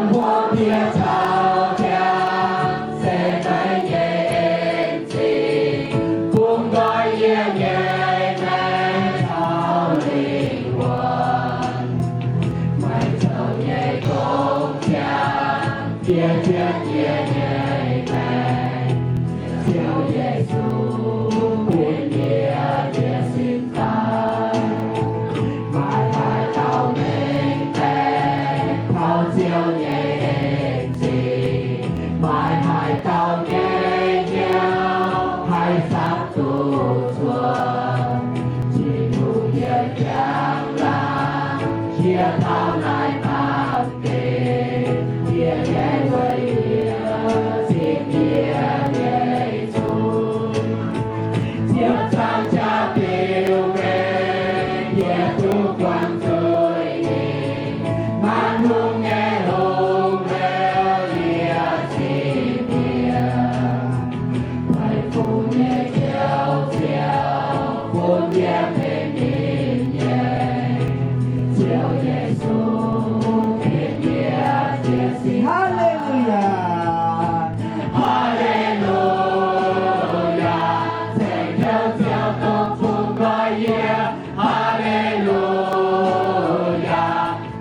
Mbuo Diex caux Ziouv se meih nyei en-zingh, bun nqoi yie nyei maengc caux lingh wuonh. Meih zoux nyei gong ziangh fiev jienv yie nyei maengc. Ziouv Yesu, bun yie jiez sin daaih. Maaih haaix dauh mengh baeqc taux Ziouv nyei en-zingh? Maaih haaix dauh nyei hnyouv haih samv duqv zuov Tin-Hungh nyei njang-laangc qiex taux naaiv baamh gen? Yie nyei weic yie zipv yie nyei zungv. Ziouv zaangc jaax diuh mengh, yie duqv guangc zuiz nyei. Maanc hungh nyei hungh heuc yie zipv yie. Meih fungx nyei Ziouv, Ziouv, bun yie tengx ninh nyei. Ziouv Yesu, tengx yie jiez sin. Haa^le^lu^yaa! Haa^le^lu^yaa! Ceng Ziouv, Ziouv dongh bun nqoi yie. Haa^le^lu^yaa!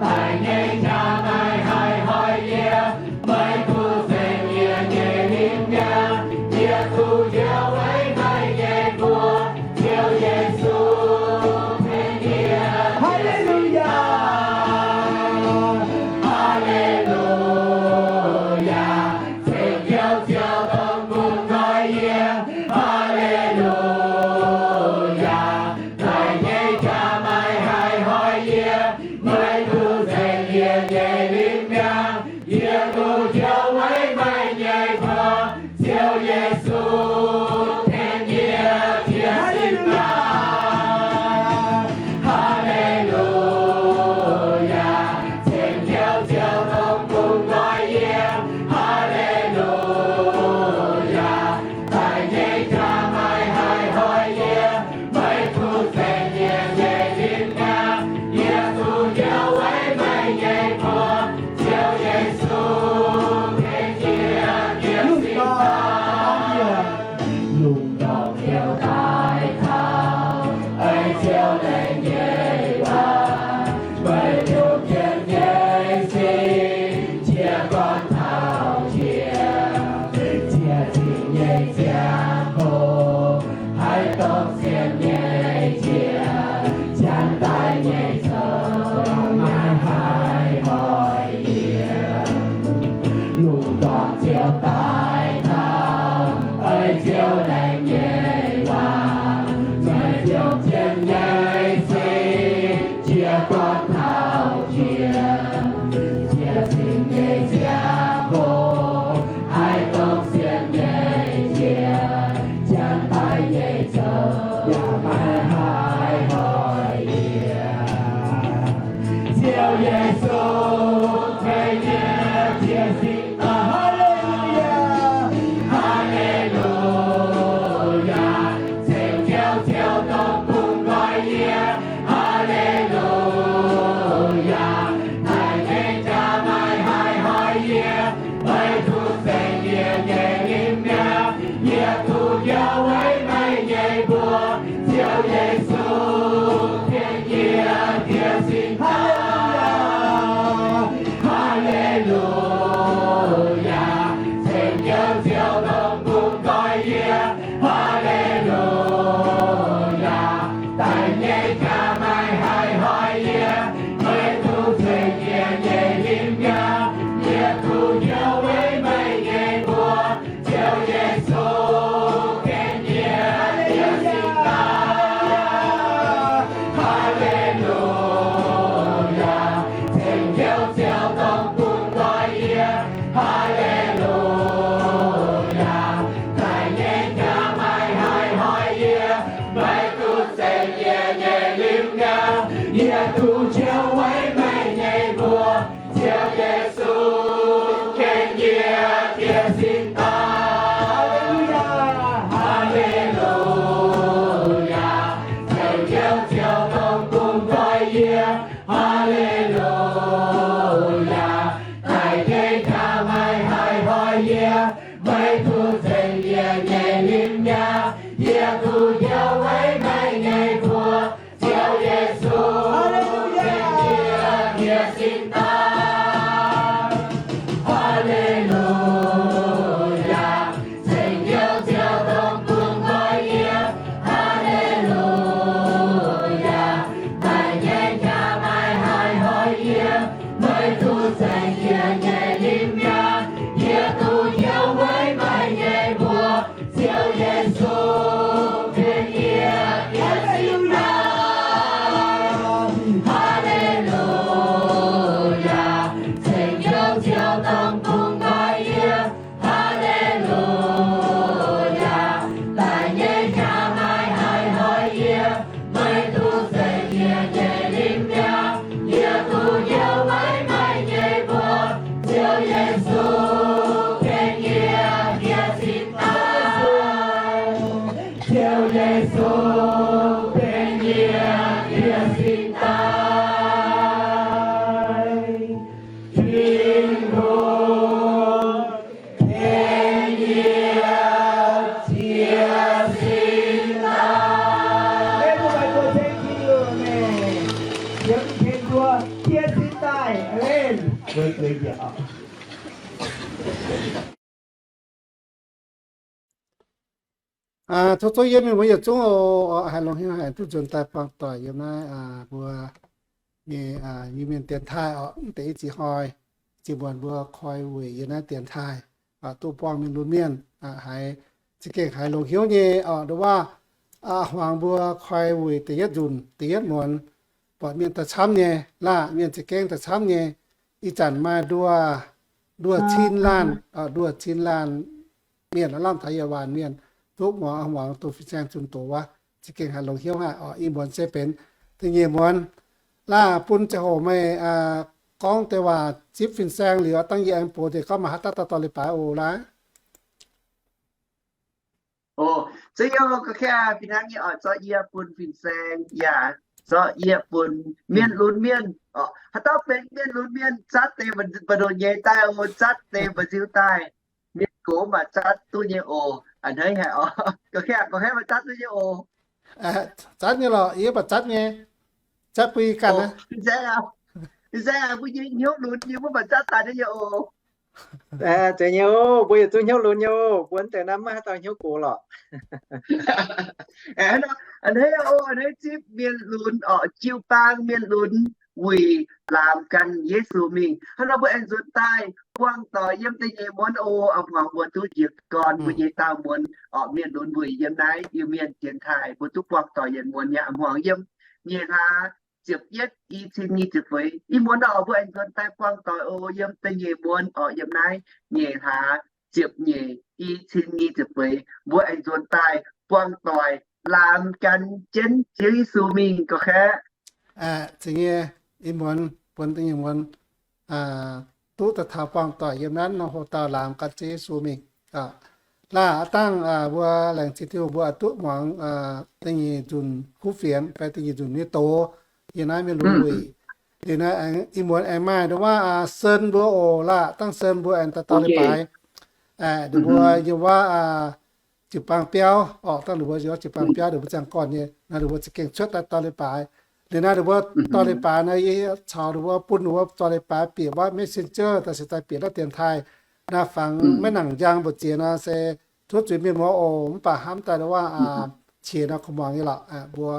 Daic nyei jaax maiv haih hoic yie. Meih duqv zengc yie nyei lingh mi'aqv. Yie zuqc njoux weic meih nyei mbuox. Ziouv Yesu, tengx yie. Haa^le^lu^yaa! Haa^le^lu^yaa! Ceng Ziouv, Ziouv dongh bun nqoi yie. Haa^le^lu^yaa! Daic nyei jaax maiv haih hoic yie. Meih duqv zengc yie nyei lingh mi'aqv. Yie duqv njoux weic meih nyei mbuox. Ziouv Yesu, tengx yie jiez sin daaih. Haa^le^lu^yaa! Ceng Ziouv, Ziouv dongh bun nqoi yie. Haa^le^lu^yaa! Daic nyei jaax maiv haih hoic yie. Meih duqv zengc yie nyei lingh mi'aqv. Yie zuqc njoux weic meih nyei mbuox. Ziouv Yesu, tengx yie jiez sin daaih. Lungh ndorm ziouc daaih taux, ei Ziouv lengh nyei waac, meih ziouc jienv nyei sin, qiex gorn taux qiex, ziec zingh nyei ziangh hoc, haaix dauh sienx nyei qiex, janx daaih nyei zoux, maiv haih hoic yie. Lungh ndorm ziouc daaih taux, ei Ziouv lengh nyei waac, meih ziouc jienv nyei sin, qiex gorn taux qiex, ziec zingh nyei ziangh hoc, haaix dauh sienx nyei qiex, janx daaih nyei zoux, yaac maiv haih hoic yie. Ziouv Yesu, tengx yie jiez sin daaih. Haa^le^lu^yaa! Haa^le^lu^yaa! Ceng Ziouv, Ziouv dongh bun nqoi yie. Haa^le^lu^yaa! Daic nyei jaax maiv haih hoic yie. Meih duqv zengc yie nyei lingh mi'aqv. Yie duqv njoux weic meih nyei mbuox. Ziouv Yesu, tengx yie jiez sin daaih. Haa^le^lu^yaa! Ceng Ziouv, Ziouv dongh bun nqoi yie. Haa^le^lu^yaa! Daic nyei jaax maiv haih hoic yie. Meih duqv zengc yie nyei lingh mi'aqv. Yie duqv njoux weic meih nyei mbuox. Ziouv Yesu, tengx yie jiez sin daaih. Haa^le^lu^yaa! Ceng Ziouv, Ziouv dongh bun nqoi yie. Haa^le^lu^yaa! Daic nyei jaax maiv haih hoic yie. Meih duqv zengc yie nyei lingh mi'aqv. Yie duqv njoux weic meih nyei mbuox. Ziouv Yesu, Meih duqv nzengc yie nyei limh mi'aqv. Yie duqv hnyouv weic meih nyei mbuox, Ziouv Yesu. Haleluya! Yie, yie sin daaih. Haleluya! Zengc Ziouv, Ziouv dongh bun nqoi yie. Haleluya! Meih nyei qaqv maaih haic hoic yie. Meih duqv nzengc yie nyei limh mi'aqv. Yie duqv hnyouv weic meih nyei mbuox, Ziouv Yesu, benx yie, yie sin daaih. Haleluya! Zengc Ziouv, Ziouv dongh bun nqoi yie. Haleluya! Meih nyei qaqv maaih haic hoic yie. Meih duqv nzengc yie nyei limh mi'aqv. Yie duqv hnyouv weic meih nyei mbuox, Ziouv Yesu, benx yie, yie sin daaih. Ziouv Yesu, benx yie, yie sin daaih. Tin-Hungh, benx yie, yie sin daaih. Amen. Mbuo benx mbuo, yie sin daaih. Amen. Tov zungv yie mienh muoz yietc zungv oc, haiz longx hnyouv haic duqv nzuonx daaih buangh doic yiem naaiv mbuo nyei Iu-Mienh dienx taaih oc. Mv deix i ziex hnoi, ziex muonz mbuo koi wuic yiem naaiv dienx taaih, duqv buangh mienh lunx mienh, haiz za'gengh haiz longx hnyouv nyei oc. Nduov waac hmuangx mbuo koi wuic da'yietv nzunc, da'yietv muonz, buatc mienh da'camv nyei, laah mienh za'gengh da'camv nyei. Ih zanc maaih nduoh, nduoh cin laanh, nduoh cin laanh mienh lamh taux yie waanc mienh duqv muangx, muangx duqv fin-saeng zunh doz wuov, za'gengh haiz longx hnyouv haic oc. Ih muonz se benx da'nyeic muonz. Laah bun ziangh hoc meih gorngv deix waac zipv fin-saeng liuz, dangh yie aengx mbuox deix gorngv maaih haaix dauh dorh leiz-baaix oc laah. Oc, Ziouv Yesu, ga'naaiv fih hnangv nyei oc, zorqv yie bun fin-saeng yaac zorqv yie bun mienh lunx mienh oc. Haaix dauh benx mienh lunx mienh, zatv deix mbu'ndongx nyei daaih oc, zatv deix mbu'nziu daaih. Mienh gox maaih zatv duqv nyei oc. A'hneiv haic oc, ga'naaiv maaih zatv duqv nyei oc. Zatv nyei lorqc, yie mv baac zatv nyei. Zatv bun yie ganh aqv. Fin-saeng aac, fin-saeng aac, mbuo nyei hnyouv lunx yie mv baac zatv daaih nyei oc. Zeiz nyei oc, mbuo yietc zungv hnyouv lunx nyei oc, mbuo deix naaiv maiv haaix dauh hnyouv gox lorqc. A'hneiv oc, a'hneiv zipv mienh lunx oc, jiu-baang mienh lunx wuic laamx gan Yesu mingh. Hnangv nor mbuo aengx nzuonx daaih buangh doic yiem da'nyeic muonz oc, a'hmuangx mbuo duqv jiez gorn mbuo nyei daauh muonz oc, mienh lunx wuic yiem naaiv Iu-Mienh dienx taaih mbuo duqv buangh doic yietc muonz nyei a'hmuangx yiem nyeic hlaax ziepc yietv i cin nyic ziepc feix. Ih muonz oc mbuo aengx nzuonx daaih buangh doic oc, yiem da'nyeic muonz oc, yiem naaiv nyeic hlaax ziepc nyeic i cin nyic ziepc feix mbuo aengx nzuonx daaih buangh doic laamx gan jienv Ziouv Yesu mingh ga'naaiv. Ih muonz bun da'nyeic muonz duqv daaih taux buangh doic yiem naaiv nor, hoc dauh laamx gan Ziouv Yesu mingh. Laah aav dangh mbuo laengz zingh Tin-Hungh mbuo duqv muangx da'nyeic nzunc kuv fienx fai da'nyeic nzunc nyei doz yiem naaiv mienh lunx wuic. Liuz naaiv ih muonz aengx maaih nduov waac sen mbuo oc. Laah dangh sen mbuo aengx daaih dorh leiz-baaix. Ninh mbuo yiem wuov jiu-baang biauv oc, dangh ninh mbuo yiem wuov jiu-baang biauv ninh mbuo ziangh gorn nyei naaiv, ninh mbuo za'gengh cuotv daaih dorh leiz-baaix. Liuz naaiv ninh mbuo dorh leiz-baaix naaiv, yie caux ninh mbuo bun ninh mbuo dorh leiz-baaix bieqc wuov messenger daaih se daaih bieqc naaiv dienx taaih naaiv fangx maiv nangc njang mbu'ziex nor se tov zuiz mienh muoz oc. Mv baac hnamv daaih nduov waac qiex nor kungx muangx nyei lorqc. Mbuo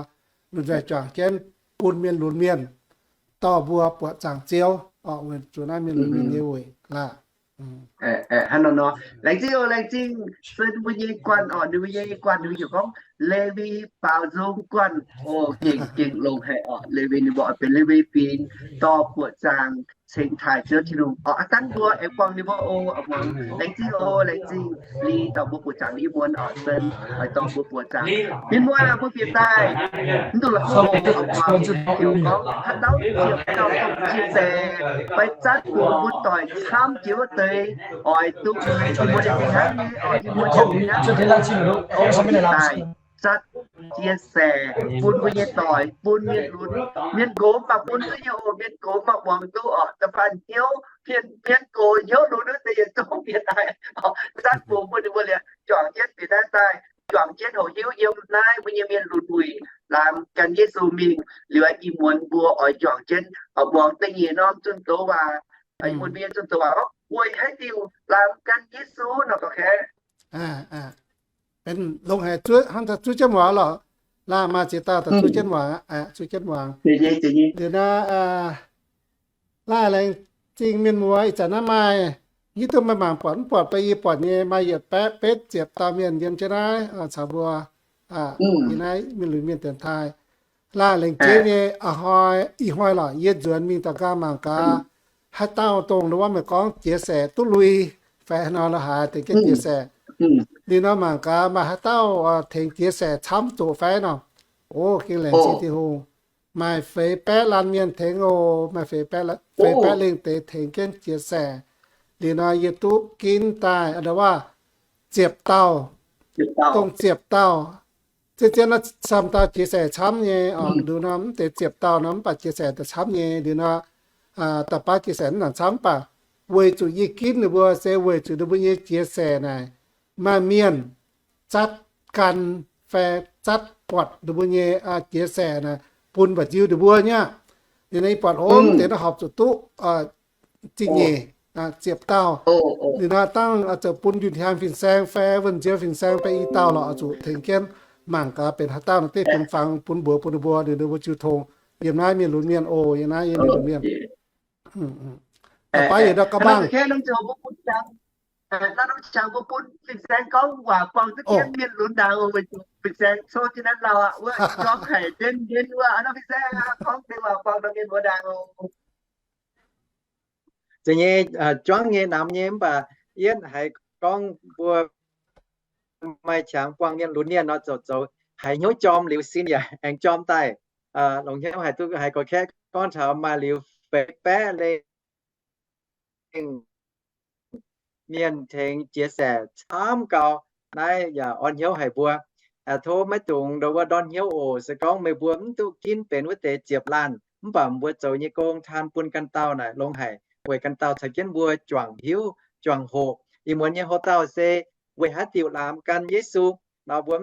lunx nzaih juangc jienv bun mienh lunx mienh dorh mbuo buatc zaangc Ziouv oc, weic zuqc naaiv mienh lunx mienh nyei weic laah. Hnangv nor nor, laengz zingh oc, laengz zingh. Se ninh mbuo nyei guanh oc, ninh mbuo nyei guanh ninh mbuo heuc gorngv Lewi baaux nzung guanh oc, gengh gengh longx haic oc. Lewi ninh mbuo oix benx Lewi fingx dorh buoqc zaangc cingx taaih Ziouv Tin-Hungh oc. Aav dangh mbuo aengx buangh ninh mbuo oc, muangx. Laengz zingh oc, laengz zingh. Liuz dorh mbuo buoqc zaangc, liuz muonz oc, sen oix dorh mbuo buoqc zaangc. Mienh muoz aah, mbuo bieqc daaih mv duqv la'kuqv oc, muangx heuc gorngv haaix dauh ziepc dauh dongh chia sẻ fai zatv bun mbuo doic camv jiex wuov deix oix duqv ih muonz hnangv nyei oc, ih muonz hnangv nyei oc, bieqc daaih. zatv chia sẻ bun mbuo nyei doic, bun mienh lunx. Mienh gox maaih bun duqv nyei oc, mienh gox maaih muangx duqv oc. Da'faanh hnyouv, mienh gox hnyouv lunx wuov deix yietc zungv mienh daaih zatv bungx bun ninh mbuo liuz juangc jienv bieqc naaiv daaih, juangc jienv hoqc hiuv yiem naaiv mbuo nyei mienh lunx wuic laamz gan Yesu mingh. Liuz ih muonz mbuo oix juangc jienv muangx da'nyeic norm zunh doz waac, ih muonz mbuo nyei zunh doz waac, weic haaix diuc laamz gan Yesu nor gorqv kaeqv. Benx longc haic zuov, hnangv zuov jienv muangx lorqc. Laanh maaih ziex dauh daaih zuov jienv muangx, zuov jienv muangx. Liuz nor, laanh laengz zingh mienh muoz, ih zanc naaiv maaih hiuv duqv maaih mangc buatc mv buatc, beiv yie buatc nyei maaih yietc baeqv betv ziepc dauh mienh yiem jienv naaiv caux mbuo, yiem naaiv mienh lunx mienh dienx taaih. Laanh laengz zingh nyei, a'hnoi ih hnoi lorqc yie nzuonx mingh daux gau mangc gaax, haaix dauh dongh wuov meih gorngv jiex saeqc duqv lui fai haaix nor la'haaix tengx jienv jiex saeqc. Liuz nor mangc gaax maaih haaix dauh tengx jiex saeqc camv zoqc fai nor. O, gengh laengz zingh Tin-Hungh. Maaih feix baeqv laanh mienh tengx oc, maaih feix baeqv, feix baeqv lengh deix tengx jienv jiex saeqc. Liuz nor yie duqv ginv daaih, aa, ziepc dauh, dongh ziepc dauh. Zien-zien nor camv dauh jiex saeqc camv nyei oc. Liuz nor mv deix ziepc dauh nor mv baac jiex saeqc daaih camv nyei. Liuz nor da'baav jiex saeqc mv nangc camv, mv baac weic zuqc yie ginv ninh mbuo se weic zuqc ninh mbuo nyei jiex saeqc naaic maaih mienh zatv gan fai zatv buatc ninh mbuo nyei jiex saeqc naaic bun mba'nziu ninh mbuo nyei aqv. Liuz nor yie buatc hov deix naaiv horpc zuqc duqv zingh nyeic, ziepc dauh. Liuz nor dangh zoux bun Yunh Hiaang fin-saeng fai Wuonh Nziou fin-saeng fai i dauh lorqc, oix zuqc tengx jienv mangc gaax benx haaix dauh nor deix bun fangx bun mbuox bun ninh mbuo, ninh mbuo jiu tong yiem naaiv mienh lunx mienh oc, yiem naaiv yiem mienh lunx mienh. Da'baav yietc ndau ga'mangc. Naaiv norm qangx mbuo bun fin-saeng gorngv waac buangh duqv jienv mienh lunx ndaangc oc, weic zuqc fin-saeng cou jienv naaiv lauh aqv, wuov juangc haic njienv njienv wuov. Aa, nor fin-saeng gorngv deix waac buangh nor mienh mbuo ndaangc oc. Zeiz nyei, juangv nyei namx nyei, mv baac yie haiz gorngv mbuo maaih qangx buangh mienh lunx mienh nor zoux zoux haiz hnyouv jorm liuz sin yaac aengx jorm daaih. Longc hnyouv haiz duqv haiz gorx-kaeqv gorngv taux maaih liuz feix baeqv lengh mienh tengx jiex saeqc camv gau. Naaiv yaac orn hnyouv haic mbuo. Tov maiv dungx ndongc wuov ndortv hnyouv oc. Se gorngv meih mbuo mv duqv ginv benx wuov deix ziepc laanh, mv baac mbuo zoux nyei gong taan bun ganh dauh naaic longx haic, weic ganh dauh caux jienv mbuo juangc hiuv juangc hoqc. Ih muonz nyei hoc-dauh se weic haaix diuc laamz gan Yesu. Ndau wuov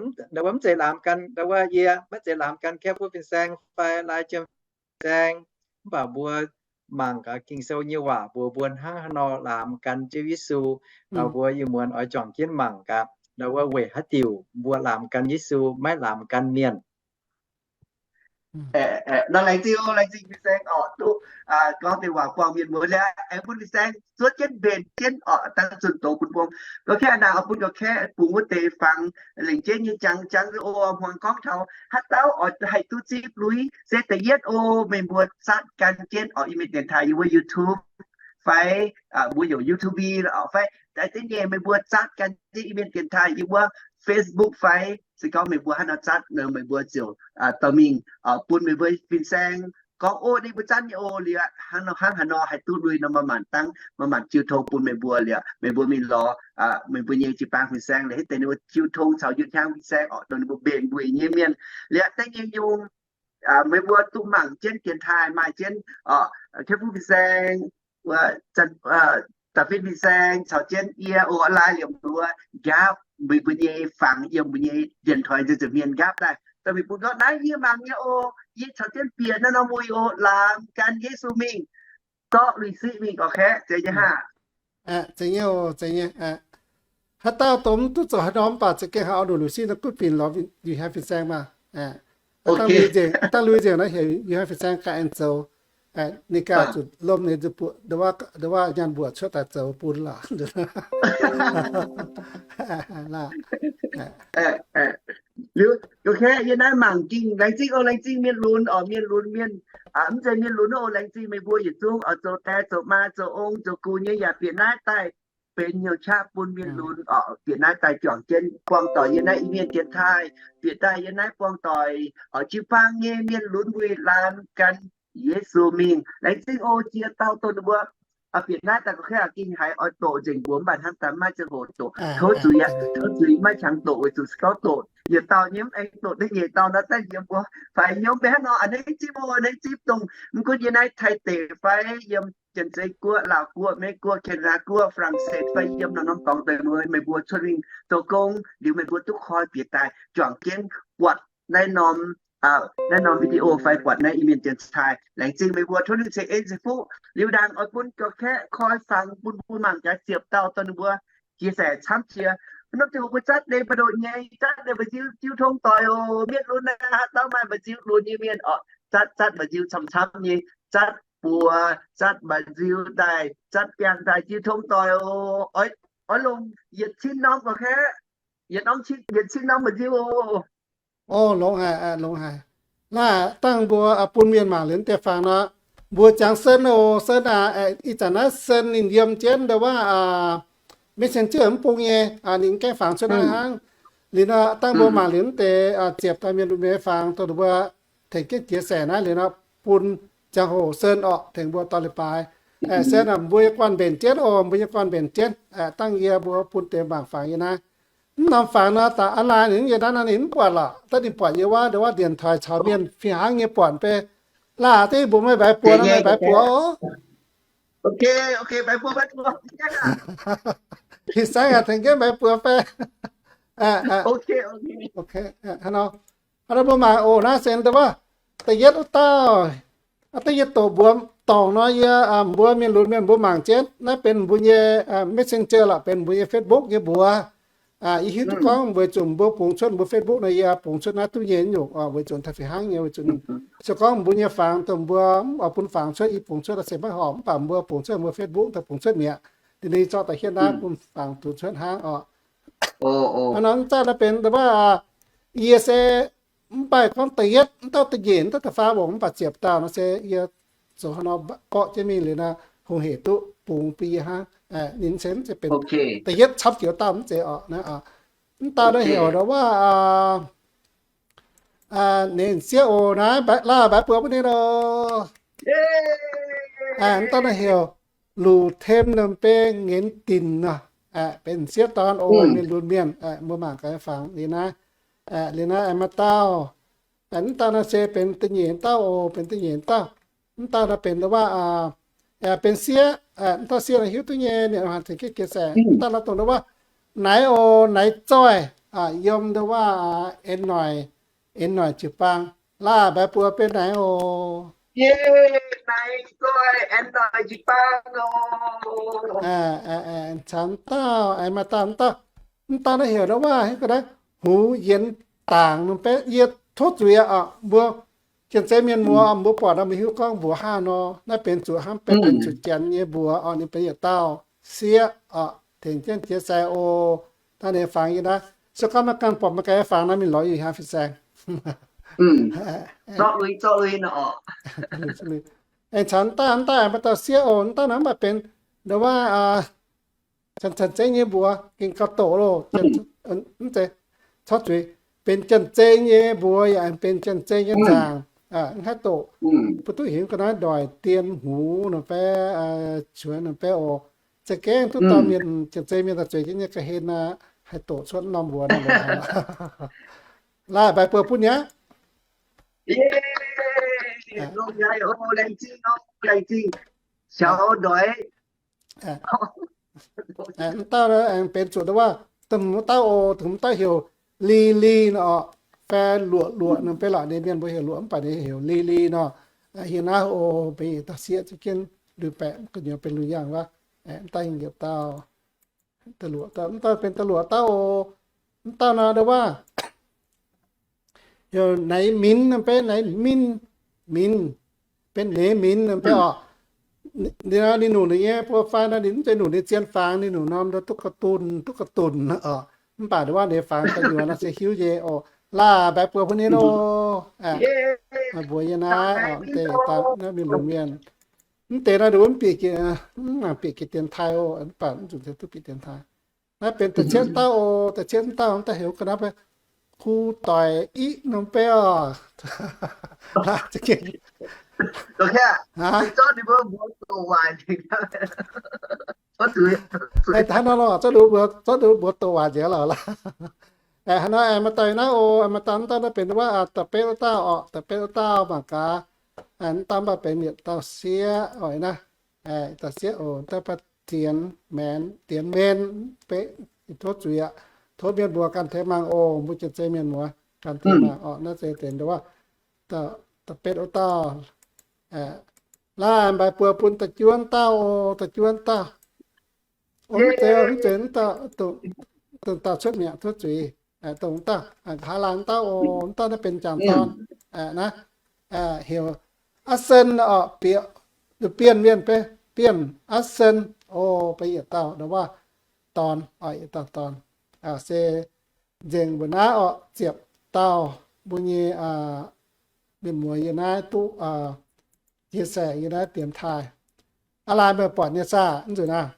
mv zeiz laamz gan, ndau wuov yie maiv zeiz laamz gan Kaeqv Butv Fin-Saeng fai Lai Jiem Fin-Saeng, mv baac mbuo mangc gaax Ging-Sou nyei waac mbuox mbuo hnangv haaix nor laamz gan Ziouv Yesu. Ndau mbuo ih muonz oix juangc jienv mangc gaax, ndau wuov weic haaix diuc mbuo laamz gan Yesu, maiv laamz gan mienh. Nor laengz zingh, laengz zingh fin-saeng oc, duqv gorngv deix waac buangh mienh muoz liuz, aengx bun fin-saeng zuov jienv mbenc jienv oc, dangv zunh doz bun bung. Gorx-kaeqv naaic oix bun gorx-kaeqv bungx wuov deix fangx lengc jeiv nyei jangx jangx oc, hmuangx gorngv taux haaix dauh oix haih duqv zipv lui se da'yietv oc, meih mbuo zatv gan jienv oc, Iu-Mienh dienx taaih yiem wuov YouTube fai mbuo yaac YouTube oc, fai da'nyeic meih mbuo zatv gan jienv Iu-Mienh dienx taaih yiem wuov Facebook fai se gorngv meih mbuo hnangv nor zatv nor meih mbuo ziouc dorh mingh bun meih mbuo fin-saeng gorngv, o, ninh mbuo zatv nyei oc. Liuz hnangv haaix nor haih duqv lui nor maaih maanc dangv, maaih maanc jiu tong bun meih mbuo liuz, meih mbuo mingh lorz meih mbuo nyei jiu-baang fin-saeng liuz, hitv deix ninh mbuo jiu tong caux Yunh Hiaang fin-saeng oc, dongh ninh mbuo mbenc mbuo nyei mienh. Liuz da'nyeic nyungc meih mbuo duqv mangc jienv dienx taaih maaih jienv Kaeqv Butv Fin-Saeng, Da'fin Fin-Saeng caux jienv yie oc, lai liemh mbuo nqaapv meih mbuo nyei fangx yiem mbuo nyei điện thoại nzuih nzuih mienh nqaapv daaih, dorh mingh bun gorngv naaiv yie mangc nyei oc, yie caux jienv bieqc naaiv norm muic oc, laamz gan Yesu mingh, zorqv lui-siqv mingh gorx-kaeqv, zeiz nyei haah? Zeiz nyei oc, zeiz nyei. Haaix dauh dongh mv duqv zoux haaix norm mv baac za'gengh haiz oix nduqc lui-siqv nor gunv binc lorz Yunh Hiaang Fin-Saeng maah. Dangh lui nzengc naaiv heuc Yunh Hiaang Fin-Saeng ganh aengx zoux. Ninh ganh zuqc lomh ninh nzuih buoqc, ndo wuov nyaanh mbuoqc cuotv daaih zoux bun lorqc. Liuz, gorx-kaeqv yie naaiv mangc gingh laengz zingh oc, laengz zingh mienh lunx oc, mienh lunx mienh, mv zeiz mienh lunx oc, laengz zingh meih mbuo yietc zungv oc, zoux die zoux maa zoux ong zoux gux nyei yaac bieqc naaiv daaih benx hnyouv qaqv bun mienh lunx oc, bieqc naaiv daaih juangc jienv buangh doic yiem naaiv Iu-Mienh dienx taaih, bieqc daaih yiem naaiv buangh doic oc, jiu-baang nyei mienh lunx wuic laamz gan Yesu mingh. Laengz zingh oc, ziex dauh dongh ninh mbuo Bieqc naaiv daaih ga'kengx haiz oix doqc nzengc mbuo mv baac hnamv daaih maiv ziangh hoc doqc. Tov zuiz, tov zuiz maiv qangx doqc weic zuqc se gorngv doqc yietc dauh nyei mv aengx doqc deix nyeic dauh nor daaih yiem mbuo faix nyomv mbenc hnangv nor a'hneiv zipv o, a'hneiv zipv dongh mv gunv yiem naaiv Taiv deic fai yiem Janx-Zei Guoqv, Laauv Guoqv, Meiv Guoqv, Canada Guoqv, France fai yiem norm-norm dorngx deix mueiz meih mbuo cuotv mingh zoux gong liuz meih mbuo duqv koi bieqc daaih juangc jienv buatc naaiv norm naaiv norm video fai buatc naaiv Iu-Mienh dienx taaih. Laengz zingh meih mbuo tov ninh ceix en ceix fuqv liuz ndaangc oix bun ga'kaeqv koi fangx bun mbuo mangc gaax ziepc dauh dorh ninh mbuo jiex saengc camv jiex. Norm ziangh hoc mbuo zatv deix mba'ndoqc nyei, zatv deix mba'nziu jiu tong doic oc. Mienh lunx naaiv haaix dauh maaih mba'nziu lunx nyei mienh oc, zatv zatv mba'nziu camv-camv nyei, zatv buoz, zatv mba'nziu daaih, zatv biangh daaih jiu tong doic oc. Oix longc yietc cin norm ga'kaeqv, yietc norm cin, yietc cin norm mba'nziu oc. O, longx haic, longx haic. Naaiv dangh mbuo bun mienh mangc liuz deix fangx nor, mbuo jangx sen oc, sen aac, ih zanc naaiv sen ninh yiem jienv ndo wuov Messenger mv bung nyei, ninh gaengh fangx cuotv naaiv hnangv. Liuz nor dangh mbuo mangc liuz deix ziepc daaih mienh lunx mienh fangx dongh mbuo tengx jienv jiex saengc naaiv liuz nor bun ziangh hoc sen orqc, tengx mbuo dorh leiz-baaix. Sen mbuo nyei guanh mbenc jienv oc, mbuo nyei guanh mbenc jienv. Dangh yie mbuo bun deix mangc fangx yie naaiv. Mv norm fangx nor, da'av laai ninh yie naaiv nor ninh mv buatc lorqc. Da'nyeic buatc yie wuov, ndo wuov ndienc toic caux mienh fih hnangv nyei buatc mv bei. Laah deix mbuo meih mbaix buoz nor, meih mbaix buoz oc. Ih saengv aac, tengx jienv mbaix buoz fai. Hnangv nor, hnangv nor mbuo mangc oc, naaiv se ndo wuov, da'yietv wuov dauh, da'yietv doqc mbuox dorngc nor yie, mbuo mienh lunx mienh mbuo mangc jienv, naaiv benx mbuo nyei Messenger lorqc, benx mbuo nyei Facebook nyei mbuox. Yie hiuv duqv gorngv weic zuqc mbuo bungx cuotv mbuo Facebook nor, yie bungx cuotv naaiv duqv nyei nyungc, weic zuqc taux fih hnangv nyei, weic zuqc ninh se gorngv mbuo nyei fangx dongh mbuo oix bun fangx cuotv, yie bungx cuotv se maiv horpc, mv baac mbuo bungx cuotv mbuo Facebook daaih bungx cuotv mi'aqv. Ninh ninh zorqv da'hietv naaiv bun fangx bungx cuotv hnangv oc. Hnangv nor mv zaqv naaiv benx wuov, yie se mv baac gorngv da'yietv, mv dauh da'nyeic, mv dauh da'faam oc, mv baac ziepc dauh nor se yie zoux haaix nor mborqv jienv mingh liuz nor, hungh hec duqv bungx bun yie hnangv. Ninh se mv zeiz benx da'yietv camv jiex dauh mv zeiz oc. Mv dauh naaiv heuc ndo wuov, ninh sieqv oc, naaiv laah mbaix buoz bun ninh oc. Mv dauh naaiv heuc Luc Tem Norm Beng Ngenx Dinc nor, benx sieqv dorn oc, mienh lunx mienh, mbuo mangc gaax fangx liuz naaiv. Liuz naaiv maaih dauh, mv dauh naaiv se benx da'nyeic dauh oc, benx da'nyeic dauh. Mv dauh naaiv benx ndo wuov, benx sieqv, mv dauh sieqv naaiv hiuv duqv nyei, mienh oix tengx jienv jiex saengc. Mv dauh naaiv dongh ndo wuov, Naaiv oc, Naaiv Zoih, yiem ndo wuov, en noic, en noic jiu-baang. Laah mbaix buoz benx naaiv oc. Camv dauh, aengx maaih dauh, mv dauh, mv dauh naaiv heuc ndo wuov, heuc ga'naaiv Hux Yienx Dangc nor, benx yie tov zuiz aqv. Mbuo Janx-Zei Mienh muoz, mbuo buatc nor mbuo hiuv gorngv mbuox hnangv nor, naaiv benx zuqc hnangv benx zuqc Janx nyei mbuox oc. Ninh benx yietc dauh sieqv oc, tengx jienv jiex saengc oc. Dangh ninh fangx yie naaiv, se gorngv maiv ganh buatc maiv ganh fangx naaiv mingh lorz yie hnangv fin-saeng. Aengx caux daaih, daaih maaih dauh sieqv oc. Daaih nor mv baac benx ndo wuov, Janx-Zei nyei mbuox gengh gauh doqc loh. Mv zeiz, corc zuiz, benx Janx-Zei nyei mbuox yaac benx Janx-Zei nyei nzaangc, mv haih doqc. Mbuo duqv hingx ga'naaiv ndoic dien hngux nor fai, cuonx nor fai oc. Za'gengh duqv dauh mienh, Janx-Zei mienh daaih zueiz jienv nyei ga'hlen aqv, haih doqc cuotv norm mbuox nor. Laaih mbaix buoz bun yie aqv. Mv dauh aengx benx zuqc ndo wuov, da'hmz dauh oc, da'hmz dauh heuc Li Li nor, fai Luoqc Luoqc nor, beiv lorqc ninh mienh mbuo heuc Luoqc mv baac ninh heuc Li Li nor. Hingh naaiv oc, benx yietc dauh sieqv za'gengh lui-baeqc gu'nyuoz benx lui-yangh wuov. Mv dauh hingh yietc dauh, mv dauh benx da'luoqc dauh oc. Mv dauh nor ndo wuov, heuc Naix Minx nor, beiv Naix Minx, Minx, benx Naix Minx nor, beiv oc. Ninh nuqc ninh nyei profile nor, ninh mv zeiz nuqc ninh zien fangx, ninh nuqc norm ndo duqv ga'dunh, duqv ga'dunh oc. Mv baac ndo wuov ninh fangx gu'nyuoz nor se hiuv nyei oc. Laaih mbaix buoz bun ninh oc. Maaih mbuox yie naaiv oc, mv deix daaih naaiv mingh longc mienh. Mv deix naaiv nduov mv bieqc, mv mangc bieqc jiex dienx taaih oc, mv baac mv zuqc duqv bieqc dienx taaih. Naaiv benx da'cietv dauh oc, da'cietv dauh, mv dauh heuc ga'naaiv Ku Doic Iqv norm beiv oc. Aa, zorqv ninh mbuo mbuox doqc waaic nzengc. Hnangv nor lorqc, zorqv ninh mbuo, zorqv ninh mbuo mbuox doqc waaic nzengc lorqc. Aa, hnangv nor aengx maaih dauh naaiv oc, maaih dauh mv dauh naaiv benx wuov da'betv wuov dauh orqc, da'betv wuov dauh mangc gaax. Mv dauh mv baac benx yietc dauh sieqv oc naaiv. Yietc dauh sieqv oc, mv dauh baac dienx maengx dienx men, tov zuiz aqv. Tov mienh mbuox ganh tengx mangc oc, mbuo jiex zei mienh muoz ganh tengx mangc orqc. Naaiv se deix nduov, da'betv wuov dauh. Laaih mbaix buoz bun da'juov dauh oc, da'juov dauh. Mv zeiz, mv zeiz, mv dauh, dongh dauh cuotv mi'aqv, tov zuiz. Dongh dauh nqa'haav laanh dauh oc, dauh naaiv benx jangc dorn naaiv, heuc Aav Sen orqc, bieqc, Bienh Mienh, Bienh Aav Sen oc, baac yietc dauh nduov dorn oc, yietc dauh dorn. Se nzengc mbuo naaiv orqc, ziepc dauh mbuo nyei mienh muoz yie naaiv duqv chia sẻ yie naaiv dienx taaih. Aa, laaih meih buatc nyei saah, mv nzunc naaiv?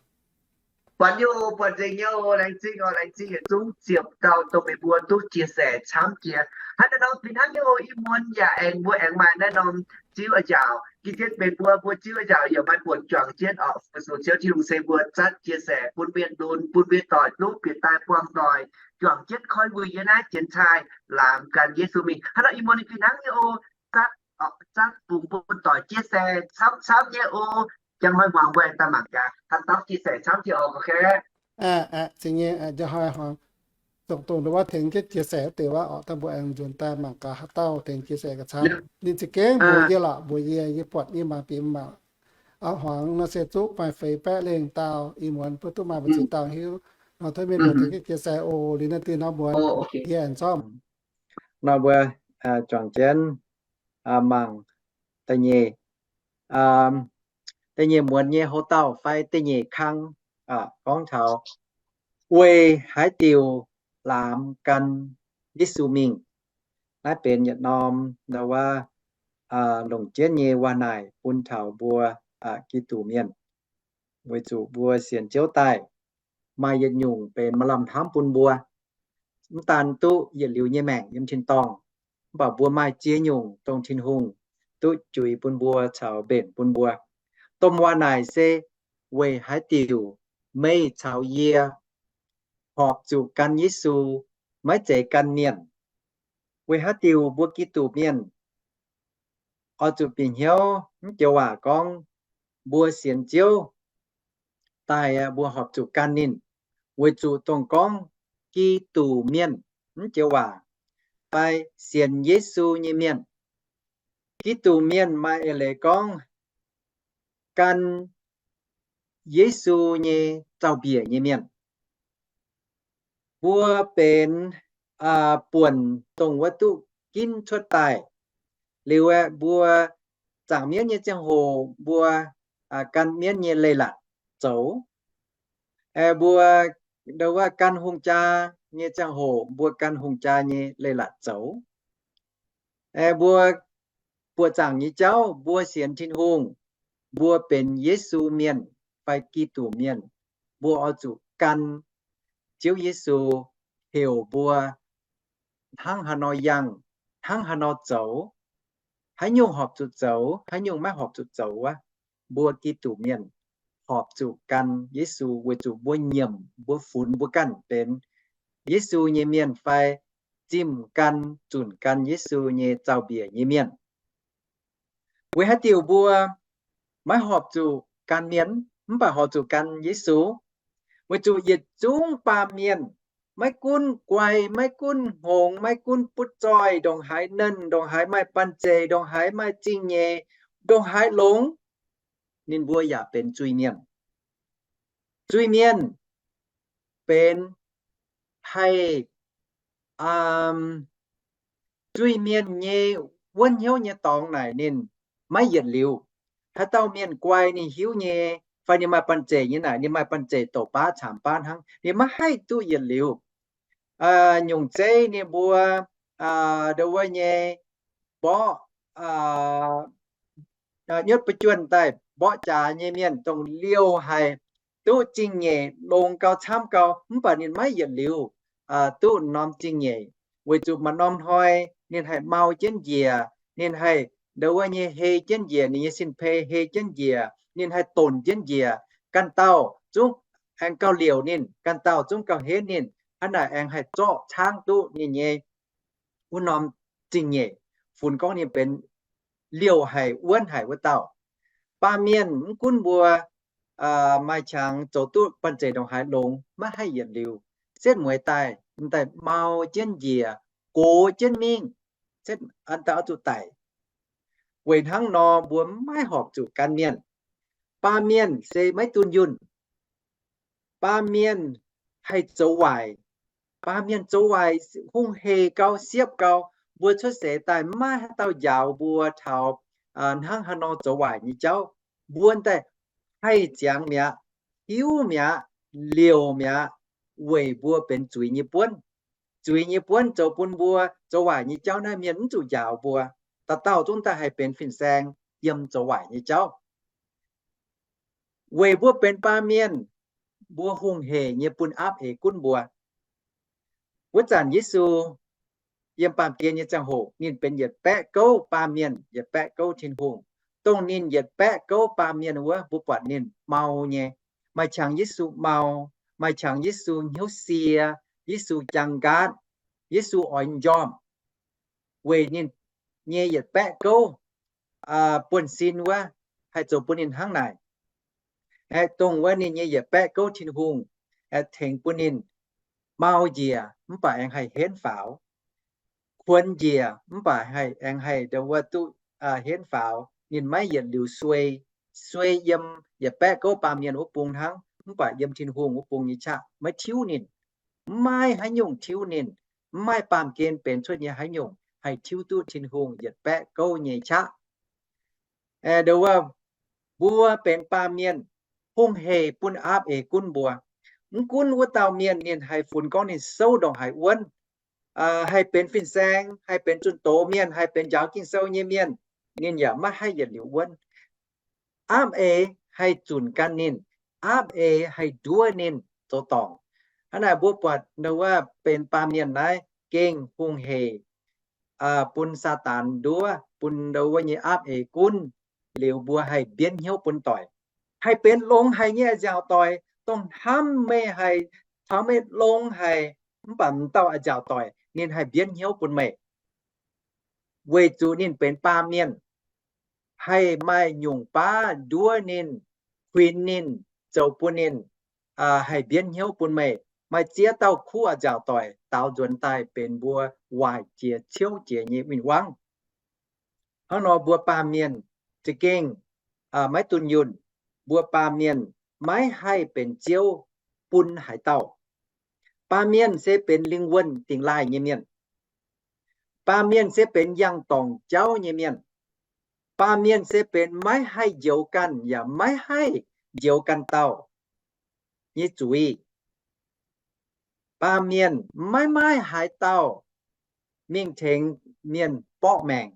Buatc nyei oc, buatc nzengc nyei oc. Laengz zingh oc, laengz zingh yietc zungv ziepc dauh dongh meih mbuo duqv chia sẻ camv jiex. Hnangv naaiv norm fih hnangv nyei oc. Ih muonz yaac aengx mbuo aengx maaih naaiv norm ziuv a'njaaux. Gitv jienv meih mbuo, mbuo ziuv a'njaaux yaac maaih buonc juangc jienv oc. Fu-sux Ziouv Tin-Hungh se mbuo zatv chia sẻ bun mienh lunx, bun mienh doic duqv bieqc daaih buangh doic, juangc jienv koi wuic yiem naaiv dienx taaih, laamz gan Yesu mingh. Hnangv naaiv ih muonz ninh fih hnangv nyei oc. Zatv, zatv bungx bun doic chia sẻ camv-camv nyei oc. Njang hnoi muangx mbuo aengx daaih mangc gaax, haaix dauh chia sẻ camv jiex oc, oc. Zingh nyei, njang hnoi muangx, dongh dongh wuov tengx jienv chia sẻ wuov deix wuov oc, dangh mbuo aengx nzuonx daaih mangc gaax haaix dauh tengx chia sẻ gauh camv. Ninh za'gengh mbuox yie lorqc, mbuox yie, yie buatc yie mangc bieqc mangc. Aa, hmuangx nor se zuqc maaih feix baeqv lengh dauh, ih muonz mbuo duqv maaih mbu'ziex dauh hiuv nor, tov mienh muoz tengx jienv chia sẻ oc. Liuz naaiv dingh nor mbuo yie aengx zorqv nor mbuo juangc jienv mangc da'nyeic, da'nyeic muonz nyei houc dauh fai da'nyeic kang gorngv taux weic haaix diuc laamz gan Yesu mingh. Naaiv benx yietc norm ndau wuov longc jienv nyei waac naaic bun taux mbuo Giduc mienh, weic zuqc mbuo sienx Ziouv daaih maaih yietc nyungc benx maaih lamh hnamv bun mbuo. Mv daan duqv yietc liuz nyei maengc yiem tin-dorngh, mv baac mbuo maaih ziex nyungc dongh Tin-Hungh duqv juix bun mbuo caux mbenc bun mbuo. Domh waac naaic se weic haaix diuc meih caux yie horpc zuqc gan Yesu, maiv zeiz gan mienh? Weic haaix diuc mbuo Giduc mienh oix zuqc bieqc hnyouv mv joux waac gorngv mbuo sienx Ziouv daaih mbuo horpc zuqc gan ninh? Weic zuqc dongh gorngv Giduc mienh mv joux waac fai sienx Yesu nyei mienh, Giduc mienh maaih eix leiz gorngv gan Yesu nyei zaux-mbiec nyei mienh. Mbuo benx buonc dongh wuov duqv ginv cuotv daaih. Liuz aeqv, mbuo zaangc mienv nyei ziangh hoc mbuo gan mienv nyei leiz-latc zoux. Mbuo ndau wuov gan hungh jaa nyei ziangh hoc mbuo gan hungh jaa nyei leiz-latc zoux. Mbuo buoqc zaangc nyei jauv mbuo sienx Tin-Hungh, mbuo benx Yesu mienh fai Giduc mienh, mbuo oix zuqc gan Ziouv Yesu heuc mbuo hnangv haaix nor yangh, hnangv haaix nor zoux, haaix nyungc horpc zuqc zoux, haaix nyungc maiv horpc zuqc zoux wuov. Mbuo Giduc mienh horpc zuqc gan Yesu weic zuqc mbuo nyiemc, mbuo funx mbuo ganh benx Yesu nyei mienh fai zimh gan, zunc gan Yesu nyei zaux-mbiec nyei mienh. Weic haaix diuc mbuo maiv horpc zuqc gan mienh mv baac horpc zuqc gan Yesu? Weic zuqc yietc zungv baamh mienh, maiv gunv guai, maiv gunv hngongx, maiv gunv butv zoih, ndongc haaix nernh, ndongc haaix maaih banh zeic, ndongc haaix maaih zingh nyeic, ndongc haaix longx, ninh mbuo yaac benx zuiz-mienh. Zuiz-mienh benx haih, zuiz-mienh nyei wuonv hnyouv nyei dorngx naaic ninh maiv yietc liuz. Haaix dauh mienh guai ninh hiuv nyei, fai ninh maaih banh zeic nyei naaic ninh maaih banh zeic douc baav caamx baav hnangv, ninh maiv haih duqv yietc liuz. Nyungc zeiv ninh mbuo ndau wuov nyei mborqv, nyutc ba'juonh daaih mborqv jaax nyei mienh dongh liouh haic, duqv zingh nyeic longx gau camv gau mv baac ninh maiv yietc liuz duqv norm zingh nyeic, weic zuqc maaih norm hnoi ninh haih mau jienv njiec, ninh haih ndau wuov nyei hei jienv njiec, ninh nyei sin-pei hei jienv njiec, ninh haih donc jienv njiec. Ganh dauh zungv aengx gauh liouc ninh, ganh dauh zungv gauh henv ninh, hnangv naaic aengx haih zorqv caangv duqv ninh nyei wuov norm zingh nyeic, funx gorngv ninh benx liouh haic, wuonv haic wuov dauh. Baamh mienh mv gunv mbuo maaih qangx zoux duqv banh zeic ndongc haaix longx, maiv haih yietc liuz, setv mueiz daaih, daaih mau jienv njiec, gox jienv mingh, setv an daaih oix zuqc daic. Weic hnangv nor mbuo maiv horpc zuqc gan mienh. Baamh mienh se maiv dunh yunh. Baamh mienh haih zoux waaic. Baamh mienh zoux waaic hungh hec gau, siepv gau. Mbuo cuotv seix daaih maiv haaix dauh njaaux mbuo taux hnangv haaix nor zoux waaic nyei jauv. Mbuo daaih haih ziangx mi'aqv, hiuv mi'aqv, liouc mi'aqv, weic mbuo benx zuiz nyei buonv. Zuiz nyei buonv zoux bun mbuo zoux waaic nyei jauv naaiv mienh mv zuqc njaaux mbuo. Dauh dauh zungv daaih haih benx fin-saeng yiem zoux waaic nyei jauv. Weic mbuo benx baamh mienh, mbuo hungh hec nyei bun aapv eix gunv mbuo. Wuov zanc Yesu yiem baamh gen nyei ziangh hoc, ninh benx yietc baeqv gouv baamh mienh, yietc baeqv gouv Tin-Hungh. Dongh ninh yietc baeqv gouv baamh mienh wuov, mbuo buatc ninh mau nyei. Maaih qangx Yesu mau, maaih qangx Yesu hnyouv sie, Yesu jaang nqaatv, Yesu oix njormh. Weic ninh nyei yietc baeqv gouv buonv-sin wuov, haih zoux bun ninh hnangv naaic. Aeqv, dongh wuov ninh nyei yietc baeqv gouv Tin-Hungh aeqv, tengx bun ninh mau njiec mv baac aengx haih henv faaux, kuonx njiec mv baac haih aengx haih ndau wuov duqv henv faaux. Ninh maiv yietc liuz suei, suei yiem yietc baeqv gouv baamh mienh wuov bung hnangv, mv baac yiem Tin-Hungh wuov bung nyei qaqv maiv tiuv ninh. Mv maaih haaix nyungc tiuv ninh. Mv maaih baamh gen benx cuotv nyei haaix nyungc haih tiuv duqv Tin-Hungh yietc baeqv gouv nyei qaqv. Ndau wuov, mbuo benx baamh mienh, hungh hec bun aapv eix gunv mbuo. Mv gunv wuov dauh mienh ninh haih funx gorngv ninh souv ndongc haaix wuonv, haih benx fin-saeng, haih benx zunh doz mienh, haih benx njaaux Ging-Sou nyei mienh, ninh yaac maiv haih yietc liuz wuonv. Aapv eix haih zunc gan ninh, aapv eix haih nduov ninh zoux dorngc. Hnangv naaic mbuo buatc ndau wuov benx baamh mienh naaiv gengh hungh hec bun Saadaan nduov, bun ndau wuov nyei aapv eix gunv, liuz mbuo haih mbienv hnyouv bun doic. Haih benx longx haic nyei a'nziaauc doic, dongh hnamv meih haic, caux meih longx haic, mv baac m'dauh a'nziaauc doic ninh haih mbienv hnyouv bun meih. Weic zuqc ninh benx baamh mienh, haih maaih nyungc baav nduov ninh, kuinx ninh, zoux bun ninh haih mbienv hnyouv bun meih. Maaih ziex dauh kuv a'nziaauc doic daaux nzuonx daaih benx mbuo waaic jiex ciouv jiex nyei win-wangv. Hnangv nor mbuo baamh mienh za'gengh maiv dunh yunh. Mbuo baamh mienh maiv haih benx Ziouv bun haaix dauh. Baamh mienh se benx lingh wuonh dingx laaih nyei mienh. Baamh mienh se benx yangh dorngc jauv nyei mienh. Baamh mienh se benx maiv haih njoux ganh yaac maiv haih njoux ganh dauh nyei zuiz. Baamh mienh maiv maaih haaix dauh mingh tengx mienh borqv maengc.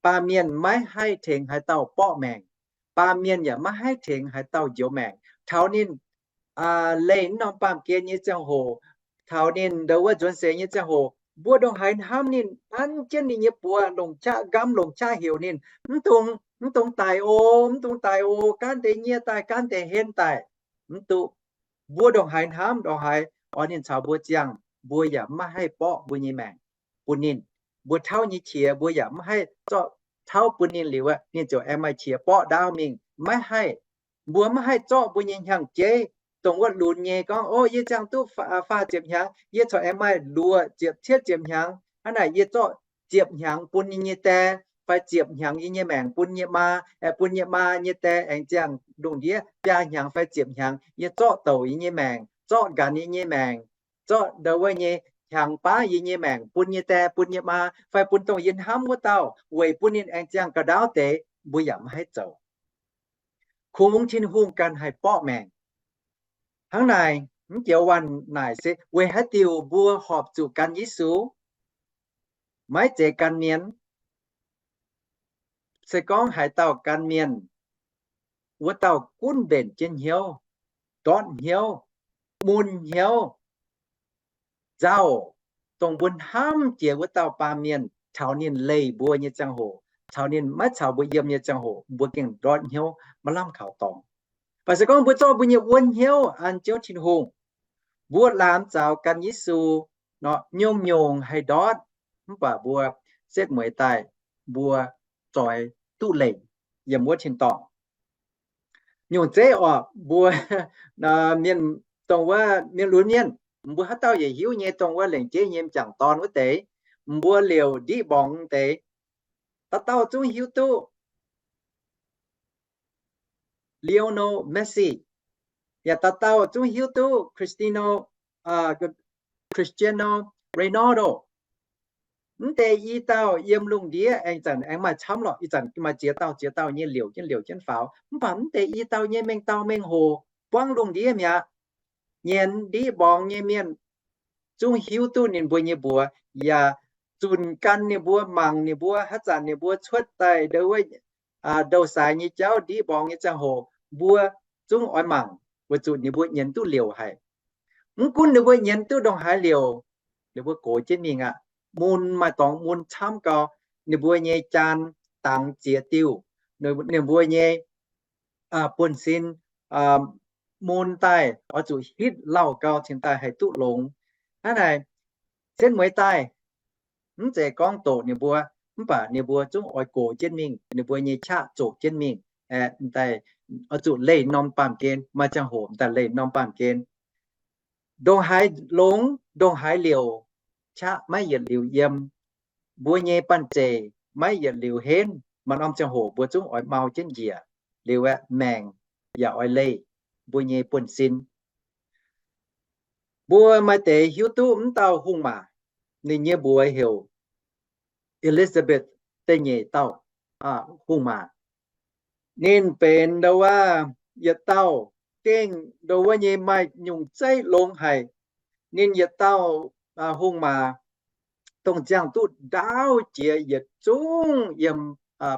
Baamh mienh maiv haih tengx haaix dauh borqv maengc. Baamh mienh yaac maiv haih tengx haaix dauh njoux maengc. Taux ninh leih norm baamh gen nyei ziangh hoc, taux ninh ndau wuov nzuonx seix nyei ziangh hoc, mbuo ndongc haaix hnamv ninh, an jienv ninh nyei buoz, longc qaqv nqamv, longc qaqv heuc ninh, mv dungx, mv dungx daic oc, mv dungx daic oc, gaanv deix nyie daaih, gaanv deix hen daaih, mv duqv. Mbuo ndongc haaix hnamv ndongc haaix oix ninh caux mbuo ziangh, mbuo yaac maiv haih borqv mbuo nyei maengc bun ninh. Mbuo tauv nyei qiex mbuo yaac maiv haih zorqv tauv bun ninh liuz, ninh ziouc aengx maaih qiex borqv ndaauv mingh, maiv haih. Mbuo maiv haih zorqv mbuo nyei hnyangx-jeiv, dongh wuov lunx nyei gorngv, O, yie ziangh duqv faah ziepc hnyangx, yie corc aengx maaih luoqc ziepc cietv ziepc hnyangx. Hnangv naaic yie zorqv ziepc hnyangx bun yie nyei die, fai ziepc hnyangx yie nyei maengc bun yie nyei maa, bun yie nyei maa nyei die aengx ziangh lungh ndiev biaa hnyangx fai ziepc hnyangx, yie zorqv douc yie nyei maengc, zorqv nqanx yie nyei maengc, zorqv ndau wuov nyei hnyangx baav yie nyei maengc bun yie die, bun yie maa, fai bun dongh yie hnamv wuov dauh, weic bun ninh aengx ziangh ga'ndaauv deix, mbuo yaac maiv haih zoux. Kungx Tin-Hungh ganh haih borqv maengc. Hnangv naaic, mv joux waanh naaic se weic haaix diuc mbuo horpc zuqc gan Yesu, maiv zeiz gan mienh. Se gorngv haaix dauh gan mienh, wuov dauh gunv mbenc jienv hnyouv, ndortv hnyouv, mun hnyouv, nzauh, dongh mbuo hnamv jiex wuov dauh baamh mienh taux ninh leih mbuo nyei ziangh hoc, caux ninh maiv caux mbuo yiem nyei ziangh hoc, mbuo gengh ndortv hnyouv maiv lamh kaux dorngx. Mv baac se gorngv mbuo zorqv mbuo nyei wuonv hnyouv an Ziouv Tin-Hungh, mbuo laamz zaux gan Yesu nor, nyungc-nyungc haih ndortv, mv baac mbuo setv mueiz daaih mbuo zoix duqv leiz yiem wuov tin-dorngh. Nyungc zeiv orqc, mbuo mienh, dongh wuov mienh lunx mienh, mbuo haaix dauh yaac hiuv nyei, dongh wuov lengc jeiv nyei m'jangc dorn wuov deix, mbuo liouc ndiqv mborngx deix, dauh dauh zungv hiuv duqv Lionel Messi, yaac dauh dauh zungv hiuv duqv Cristiano, Cristiano Ronaldo. Mv deix i dauh yiem lungh ndiev aengx zanc aengx maaih camv lorqc, ih zanc maaih ziex dauh ziex dauh nyei liouc jienv liouc jienv faaux. Mv baac mv deix i dauh nyei mengh dauh mengh hoc buangv lungh ndiev mi'aqv. Nyienz ndiqv mborngx nyei mienh zungv hiuv duqv ninh mbuo nyei mbuox, yaac zunc gan ninh mbuo, mangc ninh mbuo, haaix zanc ninh mbuo cuotv daaih ndouh wuov, ndouh saaix nyei jauv, ndiqv mborngx nyei ziangh hoc, mbuo zungv oix mangc, weic zuqc ninh mbuo nyienz duqv liouc haic. Mv gunv ninh mbuo nyienz duqv ndongc haaix liouc, ninh mbuo gox jienv mingh aqv. Mun maaih dorngx mun camv gau, ninh mbuo nyei jaan dangx ziex diuh, ninh mbuo nyei buonv-sin mun daaih oix zuqc hitv lauh gau cingx daaih haih duqv longx. Hnangv naaic, setv mueiz daaih mv zeiz gorngv doqc ninh mbuo, mv baac ninh mbuo zungv oix gox jienv mingh, ninh mbuo nyei qaqv zoqc jienv mingh, daaih oix zuqc leih norm baamh gen, maaih ziangh hoc daaih leih norm baamh gen. Ndongc haaix longx, ndongc haaix liouc, qaqv maiv yietc liuz yiem, mbuo nyei banh zeic maiv yietc liuz henv, maaih norm ziangh hoc mbuo zungv oix mau jienv njiec, liuz aeqv, maengc yaac oix leih mbuo nyei buonv-sin. Mbuo maaih deix hiuv duqv mv dauh hungh maac, ninh nyei mbuox heuc Elizabeth da'nyeic dauh hungh maac. Ninh benx ndouv wuov yietc dauh gengh ndouv wuov nyei maaih nyungc zeiv longx haic. Ninh yietc dauh hungh maac dongh ziangh duqv ndaauv jiex yietc zungv yiem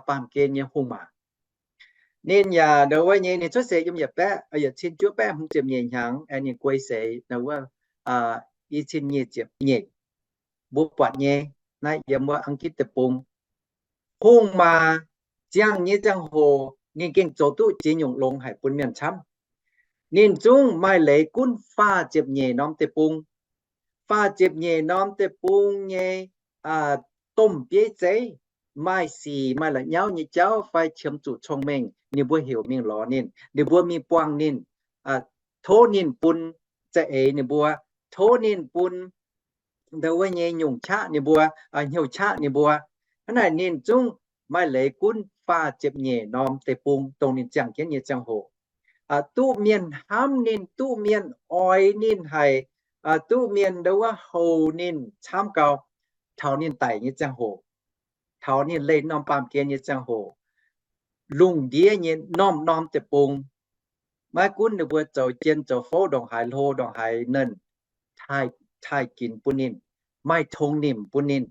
baamh gen nyei hungh maac. Ninh yaac ndouv wuov nyei, ninh cuotv seix yiem yietc baeqv, yietc cin juov baeqv hmz ziepc nyeic hnyangx, ninh guei seix ndouv wuov i cin nyic ziepc nyeic. Mbuo buatc nyei, naaiv yiem wuov Angitv deic-bung. Hungh maac ziangh nyei ziangh hoc ninh gengh zoux duqv ziex nyungc longx haic bun mienh camv. Ninh zungv maaih leiz gunv faah ziepc nyeic norm deic-bung. Faah ziepc nyeic norm deic-bung nyei domh bieiv zeiv, maaih sic maaih la'nyauv nyei jauv fai qiemx zuqc cong-mengh, ninh mbuo heuc mingh lorz ninh, ninh mbuo mingh buangh ninh, tov ninh bun za'eix ninh mbuo, tov ninh bun ndouv wuov nyei nyungc qaqv ninh mbuo, hnyouv qaqv ninh mbuo. Hnangv naaic ninh zungv maaih leiz gunv faah ziepc nyeic norm deic-bung dongh ninh ziangh jienv nyei ziangh hoc. Duqv mienh hnamv ninh, duqv mienh oix ninh haic, duqv mienh ndouv wuov houx ninh camv gau. Taux ninh daic nyei ziangh hoc, taux ninh leih norm baamh gen nyei ziangh hoc, lungh ndiev nyei norm-norm deic-bung, maiv gunv ninh mbuo zoux jien zoux fouv ndongc haaix hlo ndongc haaix nernh, taaih ginx bun ninh, maaih tongx nimc bun ninh,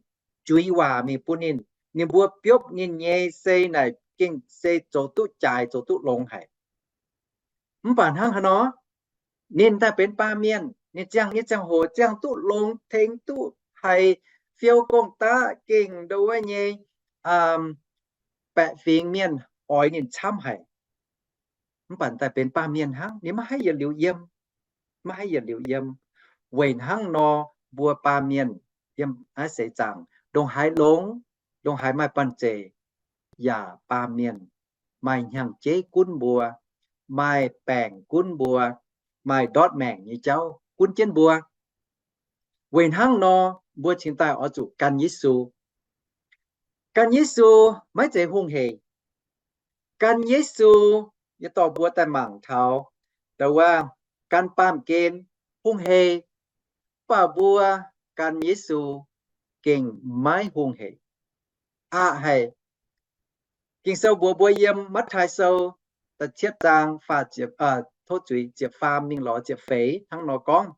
juix waac mingh bun ninh. Ninh mbuo biopv ninh nyei sei naaic gengh se zoux duqv jaaix zoux duqv longx haic. Mv baac hnangv haaix nor, ninh daaih benx baamh mienh, ninh ziangh nyei ziangh hoc ziangh duqv longx, tengx duqv haiz fiou gong-daqv, gengh ndouv wuov nyei baeqc fingx mienh oix ninh camv haic. Mv baac daaih benx baamh mienh hnangv, ninh maiv haih yietc liuz yiem, maiv haih yietc liuz yiem. Weic hnangv nor, mbuo baamh mienh yiem naaiv seix zaangc, ndongc haaix longx, ndongc haaix maaih banh zeic, yaac baamh mienh maaih hnyangx-jeiv gunv mbuo, maaih baengc gunv mbuo, maaih ndortv maengc nyei jauv gunv jienv mbuo. Weic hnangv nor, mbuo cingx daaih oix zuqc gan Yesu. Gan Yesu maiv zeiz hungh heic. Gan Yesu, yie dorh mbuo daaih mangc taux ndau wuov gan baamh gen hungh heic, mv baac mbuo gan Yesu gengh maiv hungh heic. Aqc haic. Ging-Sou mbuox mbuo yiem Matv^taai Sou da'cietv zaang faah ziepc, tov zuiz, ziepc faam mingh lorz ziepc feix hnangv nor gorngv,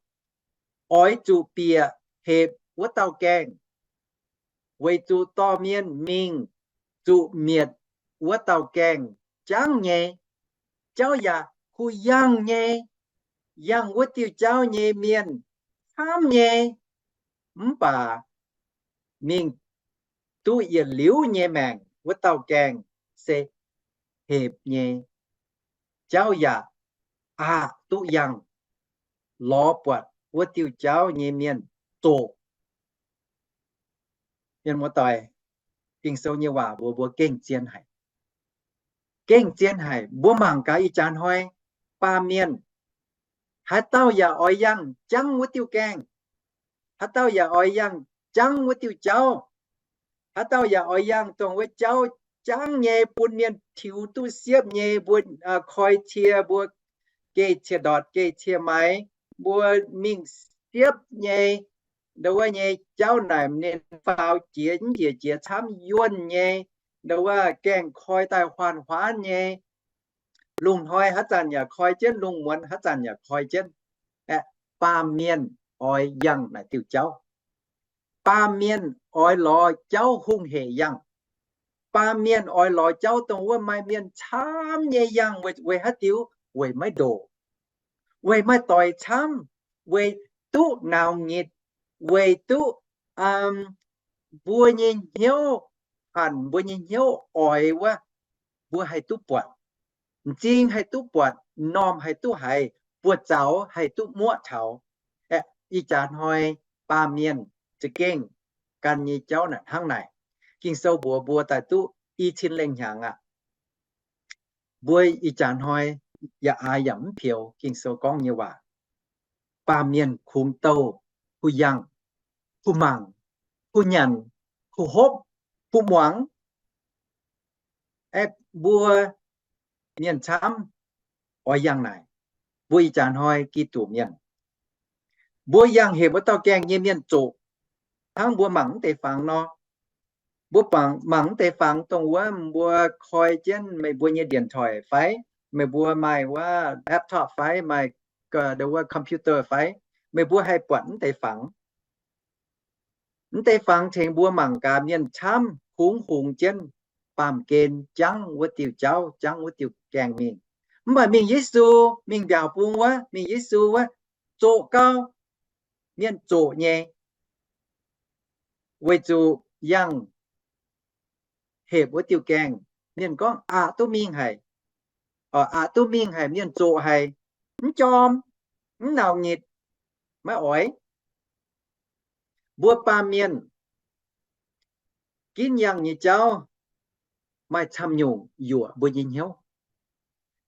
oix zuqc bieqc hepc wuov dauh gaengh, weic zuqc dorh mienh mingh zuqc mietc wuov dauh gaengh jangv nyei. Jauv yaac kuh yangh nyei, yangh wuov diuh jauv nyei mienh camv nyei, mv baac mingh duqv yietc liuz nyei maengc, wuov dauh gaengh se hepc nyei. Jauv yaac aqc duqv yangh, lorz buatc wuov diuh jauv nyei mienh zoqc. Mienh muoz-doic, Ging-Sou nyei waac mbuox mbuo gengh zien haic. Gengh zien haic. Mbuo mangc gaax ih jaax hnoi baamh mienh, haaix dauh yaac oix yangh jangv wuov diuh gaengh. Haaix dauh yaac oix yangh jangv wuov diuh jauv. Haaix dauh yaac oix yangh dongh wuov jauv jangv nyei, bun mienh tiux duqv siepv nyei, mbuo koi cie, mbuo geh cie ndortc geh cie maix, mbuo mingh siepv nyei. Ndo wuov nyei jauv naaic ninh faaux jiex mv njiec jiex camv yuonh nyei. Ndo wuov gaengh koi daaih huaanh huaanv nyei. Lungh hnoi haaix zanc yaac koi jienv, lungh muonz haaix zanc yaac koi jienv. Aeqv, baamh mienh oix yangh naaic diuh jauv. Baamh mienh oix lorz jauv hungh hec yangh. Baamh mienh oix lorz jauv dongh wuov maaih mienh camv nyei yangh. Weic haaix diuc? Weic maiv ndoqc, weic maaih doic camv, weic duqv nauc-nyitc, weic duqv mbuo nyei hnyouv, hanc mbuo nyei hnyouv oix wuov, mbuo haih duqv buatc. M'zing haih duqv buatc, m'normh haih duqv haiz, buoz-zaux haih duqv muoqv taux. Aeqv, ih jaax hnoi baamh mienh za'gengh gan nyei jauv naaic hnangv naaic. Ging-Sou mbuox mbuo daaih duqv i cin lengh hnyangx aqv. Mbuo ih jaax hnoi yaac aax yaac mv peux Ging-Sou gorngv nyei waac. Baamh mienh kungx douh kuh yangh, kuh mangc, kuh nyanc, kuh hopv, kuh muangx. Aeqv, mbuo mienh camv oix yangh naaic. Mbuo ih jaax hnoi Giduc mienh, mbuo yangh hepc wuov dauh gaengh nyei mienh zoqc, hnangv mbuo mangc mv deix fangx nor. Mbuo mangc mv deix fangx dongh wuov mbuo koi jienv meih mbuo nyei điện thoại fai, meih mbuo maaih wuov laptop fai, maaih wuov computer fai, meih mbuo haih buatc mv deix fangx. Mv deix fangx tengx mbuo mangc gaax mienh camv hungx hungx jienv baamh gen jangv wuov diuh jauv, jangv wuov diuh gaengh mingh. Mv baac mingh Yesu, mingh mbiaauc bung wuov, mingh Yesu wuov, zoqc gau, mienh zoqc nyei. Weic zuqc yangh hepc wuov diuh gaengh, mienh gorngv, aqc duqv mingh haic, aqc duqv mingh haic, mienh zoqc haic, mv jorm, mv nauc nyitc, maiv oix. Mbuo baamh mienh ginv yangh nyei jauv maaih camv nyungc yuoqc mbuo nyei hnyouv.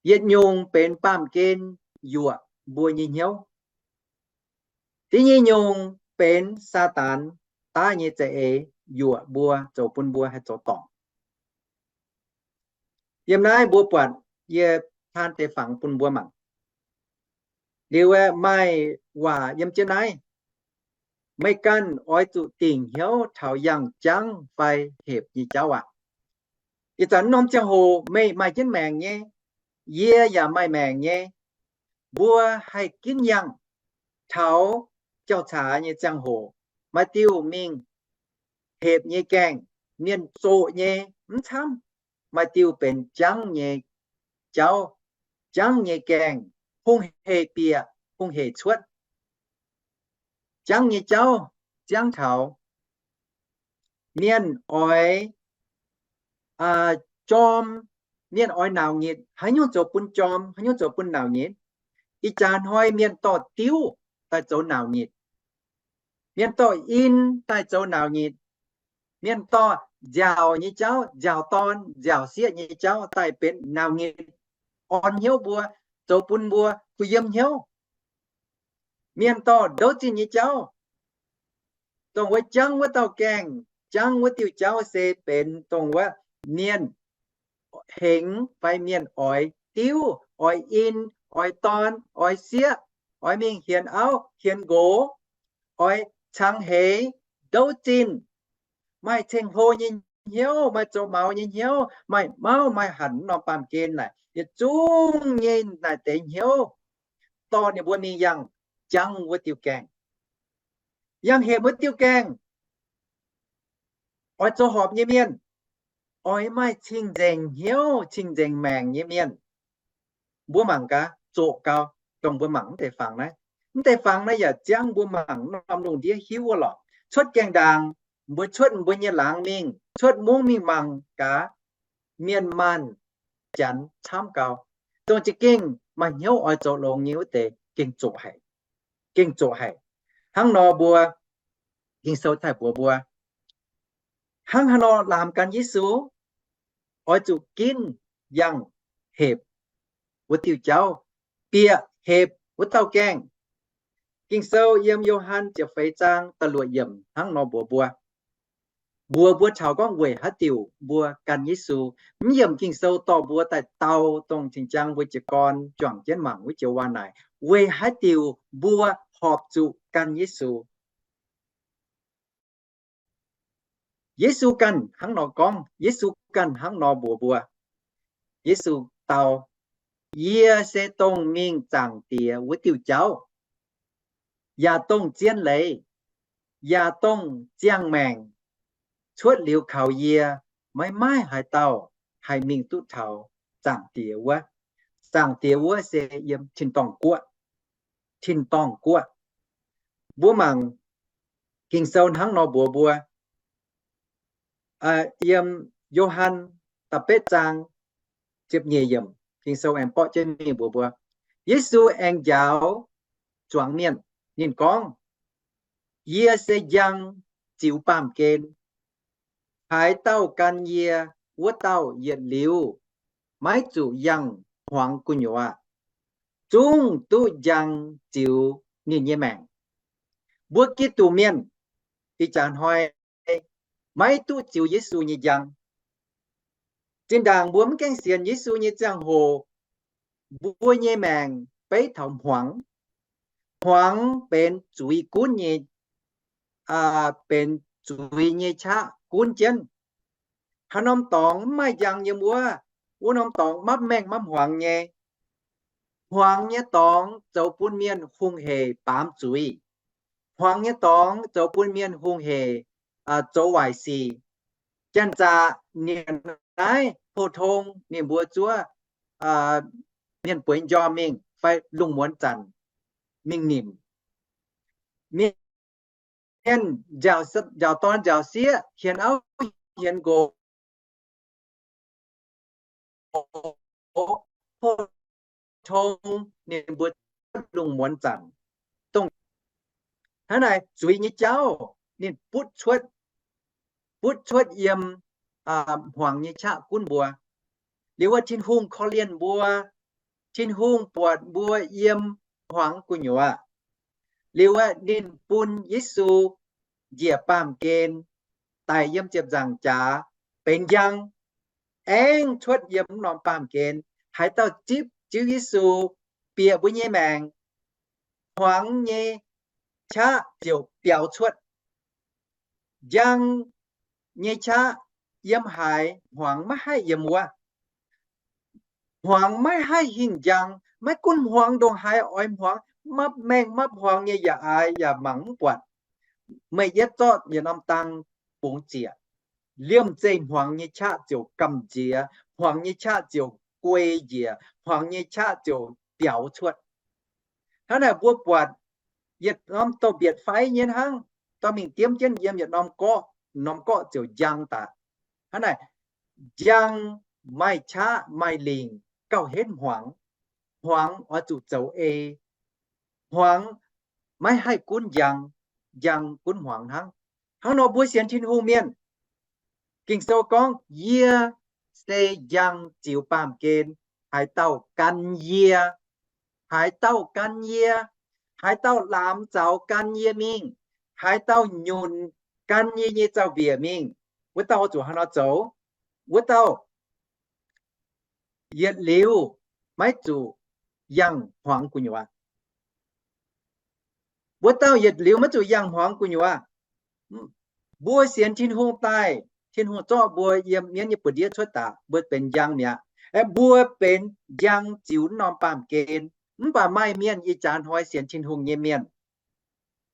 Yietc nyungc benx baamh gen yuoqc mbuo nyei hnyouv. Da'nyeic nyungc benx Saadaan daav nyei za'eix yuoqc mbuo, zoux bun mbuo haih zoux dorngc. Yiem naaiv mbuo buatc, yie taan deix fangx bun mbuo mangc. Liuz aeqv, maaih waac yiem jienv naaiv, meih ganh oix zuqc dingc hnyouv taux yangh jangv fai hepc nyei jauv aqv. Ih zanc norm ziangh hoc meih maaih jienv maengc nyei, yie yaac maaih maengc nyei. Mbuo haih ginv yangh taux jauv-caax nyei ziangh hoc, maaih diuh mingh hepc nyei gaengh, mienh zoqc nyei, mv camv. Maaih diuh benx jangv nyei jauv, jangv nyei gaengh, hungh hec bieqc, hungh hec cuotv. Jangv nyei jauv ziangv taux mienh oix jorm, mienh oix nauc nyitc, haaix nyungc zoux bun jorm, haaix nyungc zoux bun nauc nyitc. Ih jaax hnoi mienh dorh diuv daaih zoux nauc nyitc. Mienh dorh in daaih zoux nauc nyitc. Mienh dorh nziaauc nyei jauv, nziaauc dorn, nziaauc sieqv nyei jauv daaih benx nauc nyitc, orn hnyouv mbuo, zoux bun mbuo kuh yiem hnyouv. Mienh dorh ndouv zinh nyei jauv, dongh wuov jangv wuov dauh gaengh, jangv wuov diuh jauv se benx dongh wuov mienh hengx fai mienh oix diuv, oix in, oix dorn, oix sieqv, oix mingh hienx auv hienx nqox, oix cangx heix, ndouv zinh, maaih ceng-hlo nyei hnyouv, maaih zoux maux nyei hnyouv, maaih mauv maaih hanc, norm baamh gen naaic yietc zungv nyei naaic deix hnyouv dorh ninh mbuo mingh yangh jangv wuov diuh gaengh. Yangh hepc wuov diuh gaengh, oix zoux horpc nyei mienh, oix maaih cing-nzengc hnyouv, cing-nzengc maengc nyei mienh. Mbuo mangc gaax, zoqc gau, dongh mbuo mangc mv deix fangx naaiv. Mv deix fangx naaiv yaac ziangv mbuo mangc norm lungh ndiev hiuv wuov lorqc. Cuotv gaengh ndaangc, mbuo cuotv mbuo nyei laangz mingh, cuotv mungv mingh mangc gaax, mienh maanh janx camv gau. Dongh za'gengh maaih hnyouv oix zoux longx nyei wuov deix gengh zoqc haic, gengh zoqc haic. Hnangv nor mbuo, Ging-Sou daaih mbuox mbuo, hnangv haaix nor laamx gan Yesu, oix zuqc ginv yangh hepc wuov diuh jauv, bieqc hepc wuov dauh gaengh. Ging-Sou yiem Yo^han ziepc feix zaang da'luoqc yiemc hnangv nor mbuox mbuo, mbuox mbuo taux gorngv weic haaix diuc mbuo gan Yesu. Mv yiemc Ging-Sou dorh mbuo daaih dau dongh cing-jang mbuo jiez gorn juangc jienv mangc wuov joux waac naaic, weic haaix diuc mbuo horpc zuqc gan Yesu. Yesu ganh hnangv nor gorngv, Yesu ganh hnangv nor mbuox mbuo. Yesu dau, Yie se dongh mingh Zaangc Diex wuov diuh jauv, yaac dongh zien leiz, yaac dongh ziangh maengc. Cuotv liuz kaux yie, maiv maaih haaix dauh haih mingh duqv taux Zaangc Diex wuov. Zaangc Diex wuov se yiem tin-dorngh guoqv. Tin-dorngh guoqv. Mbuo mangc Ging-Sou hnangv nor mbuox mbuo, yiem Yo^han da'betv zaang ziepc nyeic yiemc, Ging-Sou aengx borqv jienv mingh mbuox mbuo, Yesu aengx njaaux zuangx mienh. Ninh gorngv, Yie se njang ziux baamh gen. Haaix dauh gan yie, wuov dauh yietc liuz maiv zuqc yangh hmuangx gu'nyuoz, zungv duqv njang ziux ninh nyei maengc. Mbuo Giduc mienh ih jaax hnoi maiv duqv ziux Yesu nyei njang. Zinh ndaangc mbuo mv gaengh sienx Yesu nyei ziangh hoc, mbuo nyei maengc beiv taux hmuangx. Hmuangx benx zuiz gunv nyei, benx zuiz nyei qaqv gunv jienv. Haaix norm dorngx mv maaih njang yiem wuov, wuov norm dorngx mapv maengh mapv hmuangx nyei. Hmuangx nyei dorngx zoux bun mienh hungh hec baamz zuiz. Hmuangx nyei dorngx zoux bun mienh hungh hec zoux waaic sic. Janx-zaqc ninh naaiv pou-tong ninh mbuo zuov mienh bueix njormh mingh fai lungh muonz zanc mingh nimc. Mienh njaaux dorn njaaux sieqv, hienx auv hienx nqox, pou-tong ninh mbuo lungh muonz zanc. Dongh hnangv naaic zuiz nyei jauv ninh butv cuotv, butv cuotv yiem hmuangx nyei qaqv gunv mbuo. Liuz wuov Tin-Hungh korv-lienh mbuo, Tin-Hungh buatc mbuo yiem hmuangx gu'nyuoz. Liuz wuov ninh bun Yesu njiec baamh gen daic yiem ziepc nzaangc jaax benx njang, aengx cuotv yiem mv norm baamh gen. Haaix dauh zipv Ziouv Yesu bieqc mbuo nyei maengc, hmuangx nyei qaqv ziouc biaux cuotv. Njang nyei qaqv yiem haaix, hmuangx maiv haih yiem wuov. Hmuangx maiv haih hingh njang. Maiv gunv hmuangx ndongc haaix oix hmuangx, mapv maengh mapv hmuangx nyei yaac aaix yaac mangc mv buatc. Meih yietv zorqv yietc norm dang bungx ziec, liemh zeih hmuangx nyei qaqv ziouc gamh nziex, hmuangx nyei qaqv ziouc guei njiec, hmuangx nyei qaqv ziouc biaux cuotv. Hnangv naaic mbuo buatc yietc norm douz-mbietc fai nyei hnangv, dorh mingh diemv jienv yiem yietc norm gorqv, norm gorqv ziouc njang daaih. Hnangv naaic, njang maaih qaqv maaih lingc gauh henv hmuangx. Hmuangx oix zuqc zoux ei. Hmuangx maiv haih gunv njang, njang gunv hmuangx hnangv. Hnangv nor mbuo sienx Tin-Hungh mienh, Ging-Sou gorngv, Yie se njang ziux baamh gen. Haaix dauh gan yie, haaix dauh gan yie, haaix dauh laamx zaux gan yie mingh, haaix dauh nyunc gan yie nyei zaux-mbiec mingh, wuov dauh zuqc hnangv nor zoux. Wuov dauh yietc liuz maiv zuqc yangh hmuangx gu'nyuoz. Wuov dauh yietc liuz maiv zuqc yangh hmuangx gu'nyuoz. Mbuo sienx Tin-Hungh daaih, Tin-Hungh zorqv mbuo yiem mienv nyei buoz-ndiev cuotv daaih, mbuo benx njang mi'aqv. Aeqv, mbuo benx njang ziux norm baamh gen. Mv baac maaih mienh ih jaax hnoi sienx Tin-Hungh nyei mienh,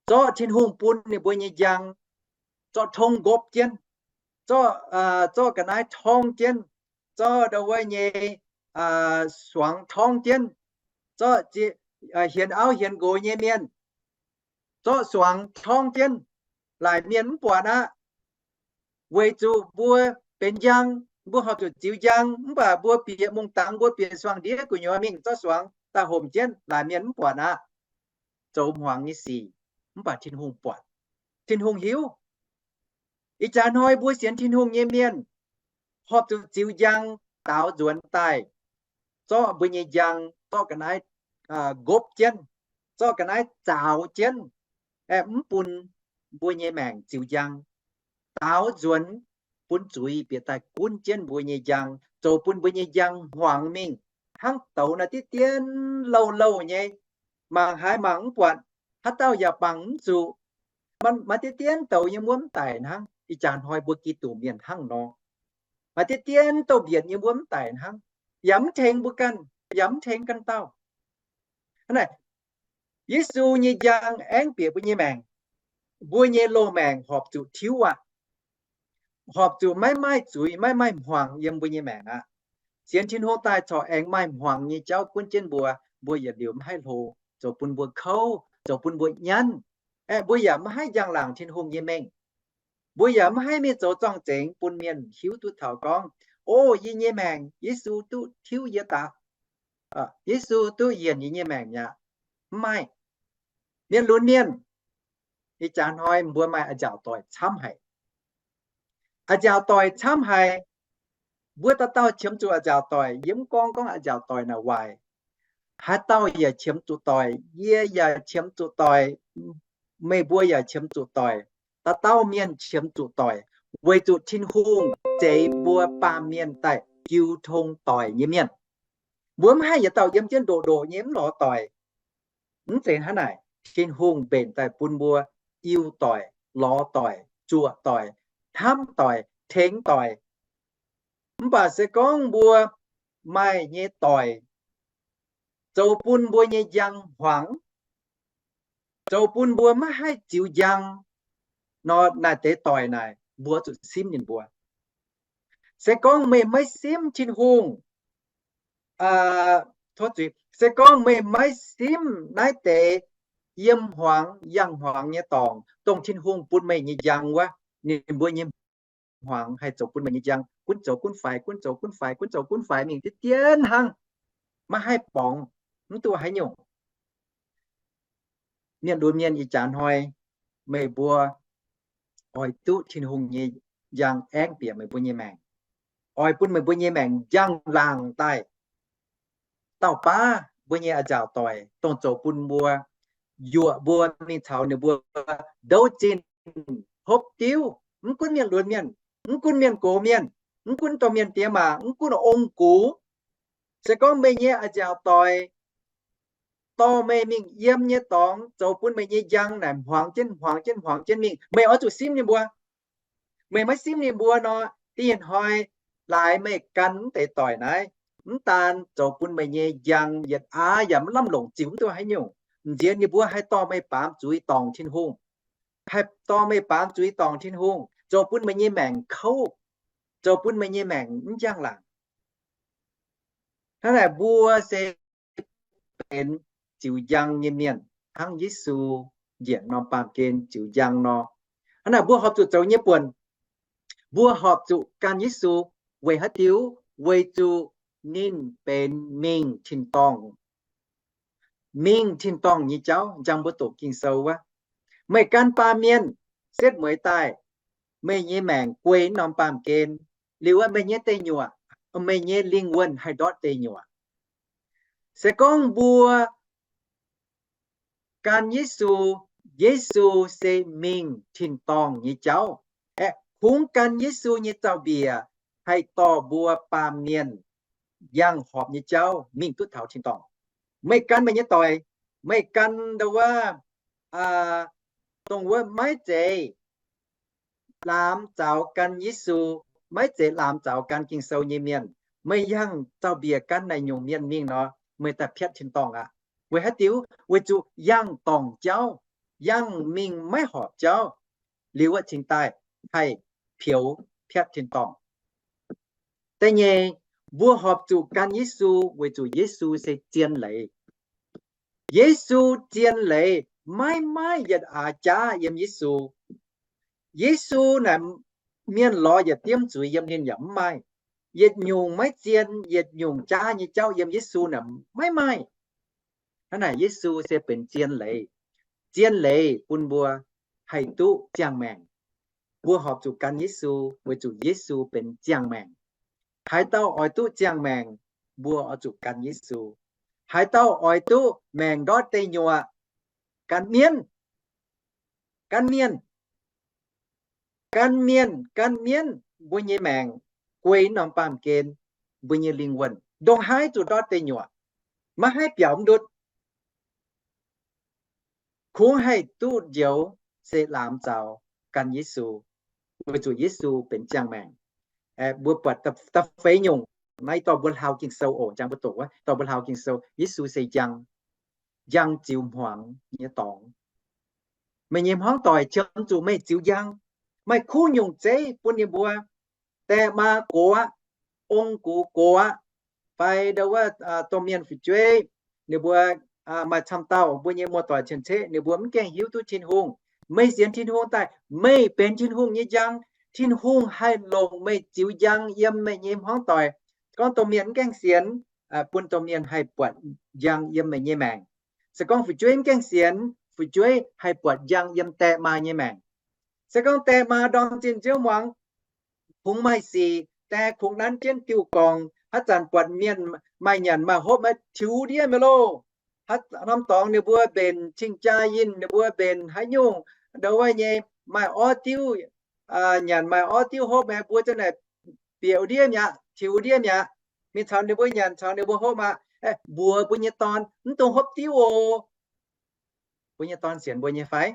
zorqv Tin-Hungh bun ninh mbuo nyei njang, zorqv tong nqopv jienv, zorqv, zorqv ga'naaiv torngv jienv, zorqv ndau wuov nyei suangx torngv jienv, zorqv hienx auv hienx nqox nyei mienh, zorqv suangx torngv jienv, laaic mienh mv buatc aqv. weic zuqc mbuo benx njang, mbuo horpc zuqc ziux njang, mv baac mbuo bieqc mungh dangx, mbuo bieqc suangx ndiev gu'nyuoz mingh zorqv suangx daaih homc jienv, laaix mienh mv buatc aqv. Zoux hmuangx nyei sic, mv baac Tin-Hungh buatc, Tin-Hungh hiuv. Ih jaax hnoi mbuo sienx Tin-Hungh nyei mienh horpc zuqc ziux njang, daaux nzuonx daaih, zorqv mbuo nyei njang zorqv ga'naaiv, aa, ngopv jienv, zorqv ga'naaiv zaaux jienv, aeqv, mv bun mbuo nyei maengc ziux njang, daaux nzuonx, bun zuiz bieqc daaih gunv jienv mbuo nyei njang, zoux bun mbuo nyei njang hmuangx mingh, hnangv douz naaiv diqv dien louh louh nyei, mangc haaix mangc mv buatc, haaix dauh yaac bangc mv zuqc. Maaih diqv dien douz nyei wuov mv daic hnangv. Ih jaax hnoi mbuo Giduc mienh hnangv nor, maaih diqv dien douz-mbienc nyei wuov mv daic hnangv, yaac mv tengx mbuo ganh, yaac mv tengx ganh dauh. Hnangv naaic, Yesu nyei njang aengv bieqc mbuo nyei maengc, mbuo nyei loz-maengc horpc zuqc tiuv aqv. Horpc zuqc maiv maaih zuiz, maiv maaih hmuangx yiem mbuo nyei maengc aqv. Sienx Tin-Hungh daaih corc aengx maaih hmuangx nyei jauv gunv jienv mbuo, mbuo yietc liuz maiv haih hlo, zoux bun mbuo kouv, zoux bun mbuo nyanv. Aeqv, mbuo yaac maiv haih njang-laangc Tin-Hungh nyei mengh. Mbuo yaac maiv haih mingh zoux zorng-zengx bun mienh hiuv duqv taux gorngv, o, yie nyei maengc Yesu duqv tiuv yie daaih, Yesu duqv yienc yie nyei maengc mi'aqv. Mv maaih. Mienh lunx mienh, ih jaax hnoi mbuo maaih a'nziaauc doic camv haic. A'nziaauc doic camv haic. Mbuo dauh dauh qiemx zuqc a'nziaauc doic. Yie mv gorngv gorngv a'nziaauc doic naaic waaic. Haaix dauh yaac qiemx zuqc doic. Yie yaac qiemx zuqc doic. Meih mbuo yaac qiemx zuqc doic. Dauh dauh mienh qiemx zuqc doic, weic zuqc Tin-Hungh zeix mbuo baamh mienh daaih jiu tong doic nyei mienh. Mbuo mv haih yietc dauh yiem jienv ndoqc ndoqc nyei mv lorz doic. Mv zeiz hnangv naaic. Tin-Hungh mbenc daaih bun mbuo iu doic, lorz doic, zuoqc doic, hnamv doic, tengx doic. Mv baac se gorngv mbuo maaih nyei doic zoux bun mbuo nyei njang hmuangx, zoux bun mbuo maiv haih ziux njang nor, naaiv deix doic naaic mbuo zuqc simv ninh mbuo. Se gorngv meih maiv simv Tin-Hungh, se gorngv meih maiv simv naaiv deix yiem hmuangx, njang hmuangx nyei dorngc, dongh Tin-Hungh bun meih nyei njang wuov, ninh mbuo nyei hmuangx haih zoux bun meih nyei njang gunv zoux gunv faix, gunv zoux gunv faix, gunv zoux gunv faix mingh diqv dien hnangv, maiv haih borngz, mv duqv haaix nyungc. Mienh lunx mienh, ih jaax hnoi meih mbuo oix duqv Tin-Hungh nyei njang aengv bieqc meih mbuo nyei maengc, oix bun meih mbuo nyei maengc njang-laangc daaih, dauh baav mbuo nyei a'nziaauc doic dongh zoux bun mbuo, yuoqc mbuo mingh caux ninh mbuo ndouv zinh hopv diuv. Mv gunv mienh lunx mienh, mv gunv mienh gox mienh, mv gunv domh mienh diex maac, mv gunv ong-gux, se gorngv meih nyei a'nziaauc doic dorh meih mingh yiem nyei dorngx, zoux bun meih nyei njang naaic hmuangx jienv, hmuangx jienv, hmuangx jienv mingh, meih oix zuqc simv ninh mbuo. Meih maiv simv ninh mbuo nor, da'nyeic hnoi laaix meih gan mv deix doic naaiv, mv daan zoux bun meih nyei njang yietc aav yaac mv lamh longc ziux mv duqv haaix nyungc. M'nziex ninh mbuo haih dorh meih baamz zuiz dorngc Tin-Hungh, haih dorh meih baamz zuiz dorngc Tin-Hungh, zoux bun meih nyei maengc kouv, zoux bun meih nyei maengc mv njang-laangc. Hnangv naaic mbuo se benx ziux njang nyei mienh, hnangv Yesu njiec norm baamh gen ziux njang nor. Hnangv naaic mbuo horpc zuqc zoux nyei buonc, mbuo horpc zuqc gan Yesu. Weic haaix diuc? Weic zuqc ninh benx mingh tin-dorngh, mingh tin-dorngh nyei jauv. Njang mbuo doqc Ging-Sou wuov, meih gan baamh mienh setv mueiz daaih, meih nyei maengc guei norm baamh gen, liuz meih nyei deic nyuoqc, meih nyei lingh wuonh haih ndortv deic nyuoqc. Se gorngv mbuo gan Yesu, Yesu se mingh tin-dorngh nyei jauv. Aeqv, kungx gan Yesu nyei zaux-mbiec haih dorh mbuo baamh mienh yangh horpc nyei jauv mingh duqv taux tin-dorngh. Meih gan meih nyei doic, meih gan ndau wuov, dongh wuov maiv zeiz laamx zaux gan Yesu, maiv zeiz laamx zaux gan Ging-Sou nyei mienh, meih yangh zaux-mbiec gan naaic nyungc mienh mingh nor, meih daaih piatv tin-dorngh aqv. Weic haaix diuc? Weic zuqc yangh dorngc jauv, yangh mingh maiv horpc jauv, liuz wuov cingx daaih haih peux piatv tin-dorngh. Da'nyeic, mbuo horpc zuqc gan Yesu weic zuqc Yesu se zien leiz. Yesu zien leiz, maiv maaih yietc aax jaav yiem Yesu. Yesu naaic mienh lorz yietc diemv zuiz yiem ninh yaac mv maaih. Yietc nyungc maiv zien, yietc nyungc jaav nyei jauv yiem Yesu naaic maiv maaih. Hnangv naaic Yesu se benx zien leiz. Zien leiz bun mbuo haih duqv ziangh maengc. Mbuo horpc zuqc gan Yesu weic zuqc Yesu benx ziangh maengc. Haaix dauh oix duqv ziangh maengc, mbuo oix zuqc gan Yesu. Haaix dauh oix duqv maengc ndortv deic nyuoqc, gan mienv, gan mienh, gan mienh gan mienv, mbuo nyei maengc guei norm baamh gen, mbuo nyei lingh wuonh ndongc haaix zuqc ndortv deic nyuoqc, maiv haih biaux mv ndutv. Kungx haih duqv njoux se laamz zaux gan Yesu, weic zuqc Yesu benx ziangh maengc. Mbuo buatc da'feix nyungc, naaiv dorh mbuo hlaau Ging-Sou oc, njang mbuo doqc wuov, dorh mbuo hlaau Ging-Sou, Yesu se njang, njang ziux hmuangx nyei dorngx. Meih nyei hmuangv doic qiemx zuqc meih ziux njang. Maaih kuv nyungc zeiv bun ninh mbuo, die maa gox aqv, ong gux gox aqv, fai ndo wuov domh mienh fu'jueiv, ninh mbuo maaih camv dauh mbuo nyei muoz-doic cien-ceqv, ninh mbuo mv gaengh hiuv duqv Tin-Hungh. Meih sienx Tin-Hungh daaih, meih benx Tin-Hungh nyei njang. Tin-Hungh haih longc meih ziux njang yiem meih nyei hmuangv doic. Gorngv domh mienh mv gaengh sienx, bun domh mienh haih buatc njang yiem meih nyei maengc. Se gorngv fu'jueiv mv gaengh sienx, fu'jueiv haih buatc njang yiem die maa nyei maengc. Se gorngv die maa ndorm zinh nziouv muangx, kungx maaih sic, die kungx nanv jienv diuh gorngc, haaix zanc buatc mienh maaih nyanc maaih hopv, maaih tiux ndiev mi'aqv loh. Haaix norm dorngx ninh mbuo mbenc cing-jaa yinh, ninh mbuo mbenc haaix nyungc ndo wuov nyei, maaih orv diuv nyanc maaih orv diuv hopv, mbuo ziouc naaic bieqc ndiev mi'aqv, tiux ndiev mi'aqv. Mingh caux ninh mbuo nyanc, caux ninh mbuo hopv aqv. Mbuox mbuo nyei dorn, mv dungx hopv diuv oc. Mbuo nyei dorn sienx mbuo nyei fai?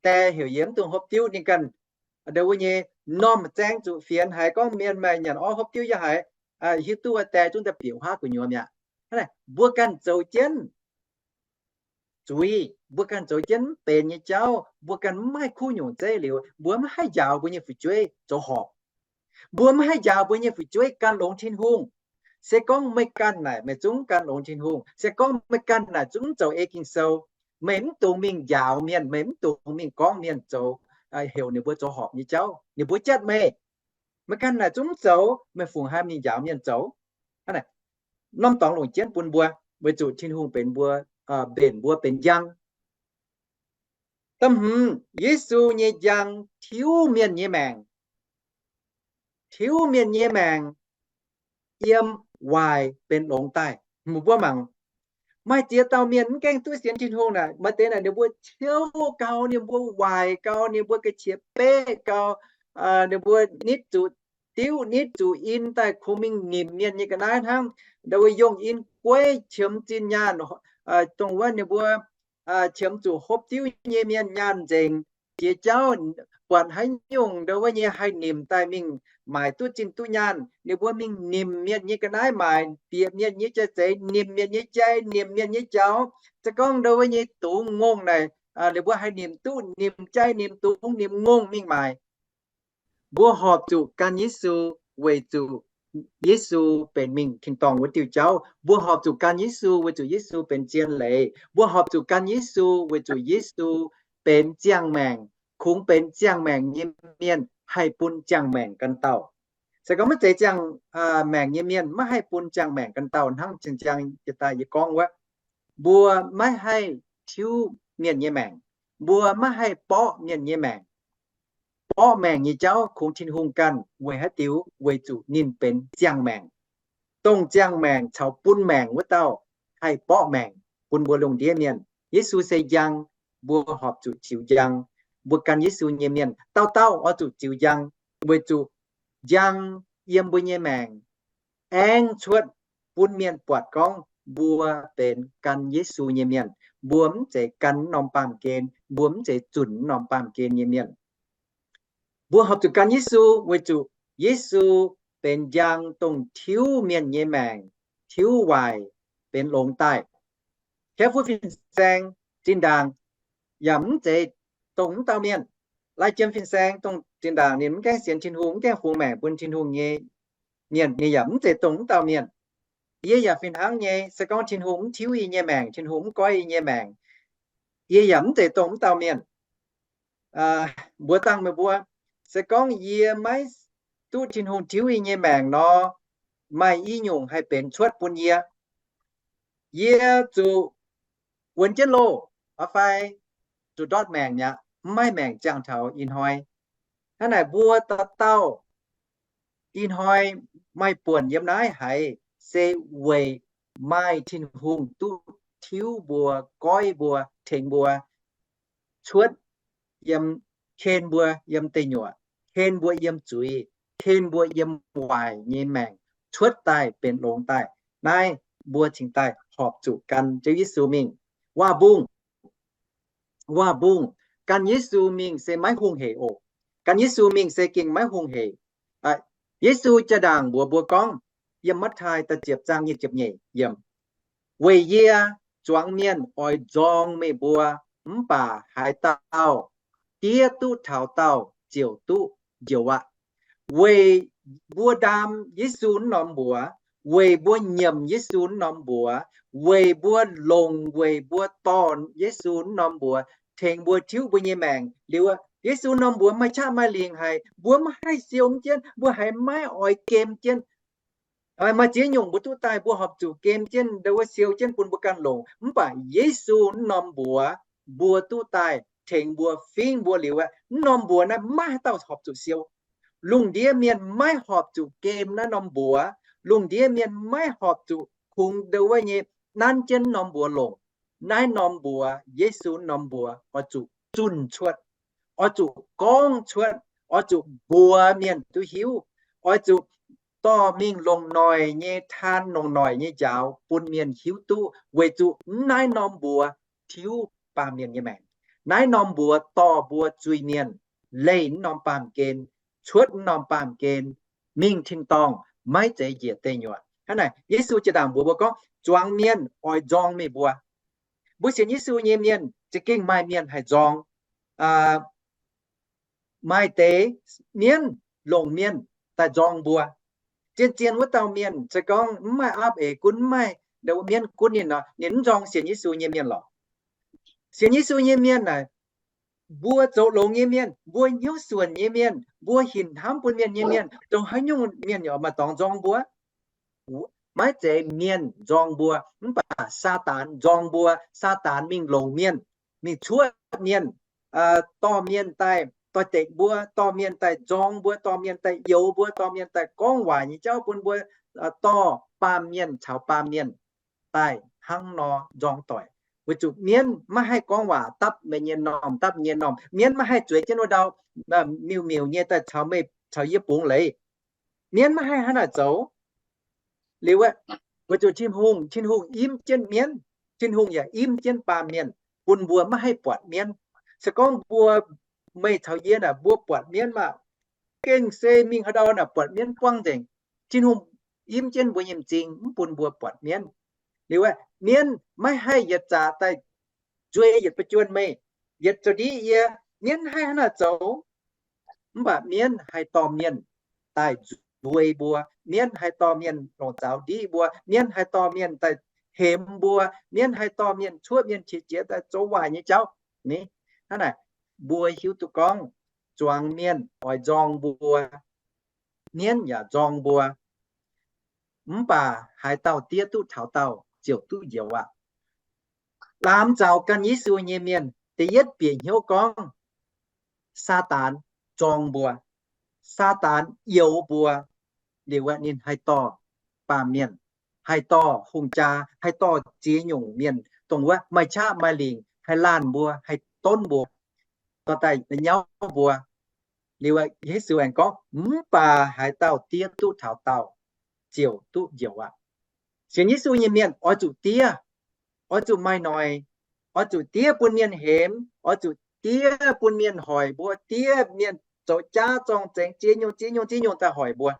Die heuc yie mv dungx hopv diuv. Ninh ganh ndo wuov nyei, m'normh m'zaeng zuqc fienx haiz gorngv mienh maaih nyanc orv hopv diuv yaac haiz, hiuv duqv wuov die zungv daaih bieqc huaav gu'nyuoz mi'aqv. Mbuo ganh zoux jienv zuiz, mbuo ganh zoux jienv mv benx nyei jauv, mbuo ganh mv maaih kuv nyungc zeiv liuz, mbuo mv haih njaaux mbuo nyei fu'jueiv zoux horpc. Mbuo mv haih njaaux mbuo nyei fu'jueiv gan longx Tin-Hungh. Se gorngv meih ganh naaic meih zungv gan longx Tin-Hungh. Se gorngv meih ganh naaic zungv mv zoux ei Ging-Sou, meih mv dungx mingh njaaux mienh, meih mv dungx mingh gorngv mienh zoux, heuc ninh mbuo zoux horpc nyei jauv, ninh mbuo jatv meih. Meih ganh naaic zungv mv zoux, meih fungc haaix mingh njaaux mienh zoux? Norm dorngx longc jienv bun mbuo, weic zuqc Tin-Hungh benx mbuo, mbenc mbuo benx njang. Da'hmz, Yesu nyei njang tiuv mienh nyei maengc. Tiuv mienh nyei maengc yiem waaic benx longx daaih. Mbuo mangc, maaih ziex dauh mienh mv gaengh duqv sienx Tin-Hungh naaic, maaih deix naaic ninh mbuo ciouv gau, ninh mbuo waaic gau, ninh mbuo ga'qiex beqv gau, ninh mbuo nitv zuqc diuv, nitv zuqc in daaih kungx mingh nimc mienh nyei ga'naaiv hnangv. Ndo wuov yongh in gueiv qiemx zinh nyaanh, dongh wuov ninh mbuo qiemx zuqc hopv diuv nyei mienh nyaanh nzengc. Jiex jauv buatc haaix nyungc ndo wuov nyei haih nimc daaih mingh maaic duqv zinh duqv nyaanh, ninh mbuo mingh nimc mienh nyei ga'naaiv maaic, bieqc mienh nyei jai-zeix, nimc mienh nyei jai, nimc mienh nyei jaux. Se gorngv ndo wuov nyei dungz ngongh naaic, ninh mbuo haih nimc duqv, nimc jai, nimc dungz, nimc ngongh mingh maaic. Mbuo horpc zuqc gan Yesu weic zuqc Yesu benx mingh tin-dorngh wuov diuh jauv. Mbuo horpc zuqc gan Yesu weic zuqc Yesu benx zien leiz. Mbuo horpc zuqc gan Yesu weic zuqc Yesu benx ziangh maengc, kungx benx ziangh maengc nyei mienh haih bun ziangh maengc ganh dauh. Se gorngv maiv zeiz ziangh maengc nyei mienh maiv haih bun ziangh maengc ganh dauh. Hnangv ziangh ziangh jiex daaih yie gorngv wuov, mbuo maiv haih tiuv mienh nyei maengc. Mbuo maiv haih borqv mienh nyei maengc. Borqv maengc nyei jauv kungx Tin-Hungh ganh. Weic haaix diuc? Weic zuqc ninh benx ziangh maengc. Dongh ziangh maengc caux bun maengc wuov dauh haih borqv maengc bun mbuo lungh ndiev mienh. Yesu se njang, mbuo horpc zuqc ziux njang. Mbuo gan Yesu nyei mienh dauh dauh oix zuqc ziux njang, weic zuqc njang yiem mbuo nyei maengc aengx cuotv bun mienh buatc gorngv mbuo benx gan Yesu nyei mienh. Mbuo mv zeiz gan norm baamh gen, mbuo mv zeiz zunc norm baamh gen nyei mienh. Mbuo horpc zuqc gan Yesu weic zuqc Yesu benx njang dongh tiuv mienh nyei maengc, tiuv waaic benx longx daaih. Kaiv fuqv fin-saeng zinh ndaangc yaac mv zeiz dongh mv dauh mienh. Lai jiem fin-saeng dongh zinh ndaangc ninh mv gaengh sienx Tin-Hungh, mv gaengh fungx maengc bun Tin-Hungh nyei mienh, ninh yaac mv zeiz dongh mv dauh mienh. Yie yaac fih hnangv nyei, se gorngv Tin-Hungh mv tiuv yie nyei maengc, Tin-Hungh mv goiv yie nyei maengc, yie yaac mv zeiz dongh mv dauh mienh. Mbuox dangh meih mbuo, Se gorngv yie maiv duqv Tin-Hungh tiuv yie nyei maengc nor, maaih i nyungc haih benx cuotv bun yie. Yie zuqc wuonx jienv loh, fai zuqc ndortv maengc mi'aqv, mv maaih maengc ziangh taux ih hnoi. Hnangv naaic mbuo dauh dauh ih hnoi maaih buonc yiem naaiv haiz, se weic maaih Tin-Hungh duqv tiuv mbuo, goiv mbuo, tengx mbuo cuotv yiem, ken mbuo yiem deic nyuoqc, ken mbuo yiem zuiz, ken mbuo yiem waaic nyei maengc cuotv daaih benx longx daaih. Naaiv mbuo cingx daaih horpc zuqc gan Ziouv Yesu mingh. Waac mbungh, waac mbungh, gan Yesu mingh se maiv hungh heic oc. Gan Yesu mingh se gengh maiv hungh heic. Yesu jaa-ndaangc mbuox mbuo gorngv, yiem Matv^tai da'ziepc zaang nyic ziepc nyeic yiem, weic yie, zuangx mienh oix nzorng meih mbuo, mv baac haaix dauh diev duqv taux daauh ziouc duqv njoux aqv. Weic mbuo ndaam Yesu wuov norm mbuox, weic mbuo nyiemc Yesu wuov norm mbuox, weic mbuo longc, weic mbuo dorh Yesu wuov norm mbuox tengx mbuo tiuv mbuo nyei maengc liuz, Yesu norm mbuox maaih qaqv maaih lingc haic, mbuo maiv haih siou mv jienv, mbuo haiz maiv oix gem jienv. Maaih ziex nyungc mbuo duqv daaih mbuo horpc zuqc gem jienv, ndau wuov siou jienv bun mbuo ganh longc. Mv baac Yesu wuov norm mbuox mbuo duqv daaih tengx mbuo fingv mbuo liuz aqv. Wuov norm mbuox naaiv maiv haaix dauh horpc zuqc siou. Lungh ndiev mienh maiv horpc zuqc gem naaiv norm mbuox. Lungh ndiev mienh maiv horpc zuqc kungx ndau wuov nyei nanv jienv norm mbuox longc. Naaiv norm mbuox, Yesu norm mbuox oix zuqc zunh cuotv, oix zuqc gorngv cuotv, oix zuqc mbuox mienh duqv hiuv, oix zuqc dorh mingh longc noic nyei taan, longc noic nyei njaaux bun mienh hiuv duqv, weic zuqc naaiv norm mbuox tiuv baamh mienh nyei maengc. Naaiv norm mbuox dorh mbuo zuiz-mienh leih wuov norm baamh gen, cuotv wuov norm baamh gen, mingh tin-dorngh, maiv zeiz njiec deic nyuoqc. Hnangv naaic, Yesu jaa-ndaangc mbuox mbuo gorngv, zuangx mienh oix nzorng meih mbuo. Mbuo sienx Yesu nyei mienh za'gengh maaih mienh haih nzorng. Maaih deix mienv longc mienh daaih nzorng mbuo. Zien-zien wuov dauh mienh se gorngv mv maaih aapv eix gunv, mv maaih mienv gunv ninh nor, ninh mv nzorng sienx Yesu nyei mienh lorqc. Sienx Yesu nyei mienh naaic, mbuo zoux longx nyei mienh, mbuo hnyouv suonc nyei mienh, mbuo hinc hnamv bun mienh nyei mienh, dongh haaix nyungc mienh yaac maaih dorngx nzorng mbuo. Maiv zeiz mienh nzorng mbuo, mv baac Saadaan nzorng mbuo. Saadaan mingh longc mienh, mingh cuotv mienh, dorh mienh daaih doix-dekc mbuo, dorh mienh daaih nzorng mbuo, dorh mienh daaih youx mbuo, dorh mienh daaih gorngv waaic nyei jauv bun mbuo, dorh baamh mienh caux baamh mienh daaih hnangv nor nzorng doic. Weic zuqc mienv maiv haih gorngv waac dapv meih nyei m'normh, dapv meih nyei m'normh. Mienv maiv haih zueiz jienv wuov ndau miuc-miuc nyei daaih caux meih caux yie bungx leiz. Mienv maiv haih hnangv naaic zoux. Liuz, weic zuqc Tin-Hungh, Tin-Hungh imv jienv mienv, Tin-Hungh yaac imv jienv baamh mienh bun mbuo maiv haih buatc mienv. Se gorngv mbuo, meih caux yie naaic, mbuo buatc mienv maah, gengh se mingh haaix ndau naaic buatc mienv buangv nzengc. Tin-Hungh imv jienv mbuo nyei m'zing, mv bun mbuo buatc mienv. Liuz, mienv maiv haih yietc zaqc daaih nzuei yietc ba'juonh meih, yietc zoux ndiqv yie. Mienv maiv haih hnangv naaic zoux. Mv baac mienv haih dorh mienh daaih nzuei mbuo. Mienv haih dorh mienh longc zaux ndiqv mbuo. Mienv haih dorh mienh daaih hemx mbuo. Mienv haih dorh mienh cuotv mienh qiex jiez daaih zoux waaic nyei jauv. Hnangv naaic, mbuo hiuv duqv gorngv, zuangx mienh oix nzorng mbuo, mienv yaac nzorng mbuo. Mv baac haaix dauh diev duqv taux daauh ziouc duqv njoux aqv. Laamz zaux ganh Yesu nyei mienh da'yietv bieqc hnyouv gorngv, Saadaan nzorng mbuo, Saadaan youx mbuo. Liuz, ninh haih dorh baamh mienh, haih dorh hungh jaa, haih dorh ziex nyungc mienh, dongh wuov maaih qaqv maaih lingc, haih laanh mbuo, haih donv mbuo, dorh daaih nyauv mbuo. Liuz, Yesu aengx gorngv, mv baac haaix dauh diev duqv taux daauh ziouc duqv njoux aqv. Sienx Yesu nyei mienh oix zuqc diev, oix zuqc maaih noic, oix zuqc diev bun mienh hemx, oix zuqc diev bun mienh hoic mbuo, diev mienh zoux jaav zorng-zengx, ziex nyungc ziex nyungc ziex nyungc daaih hoic mbuo.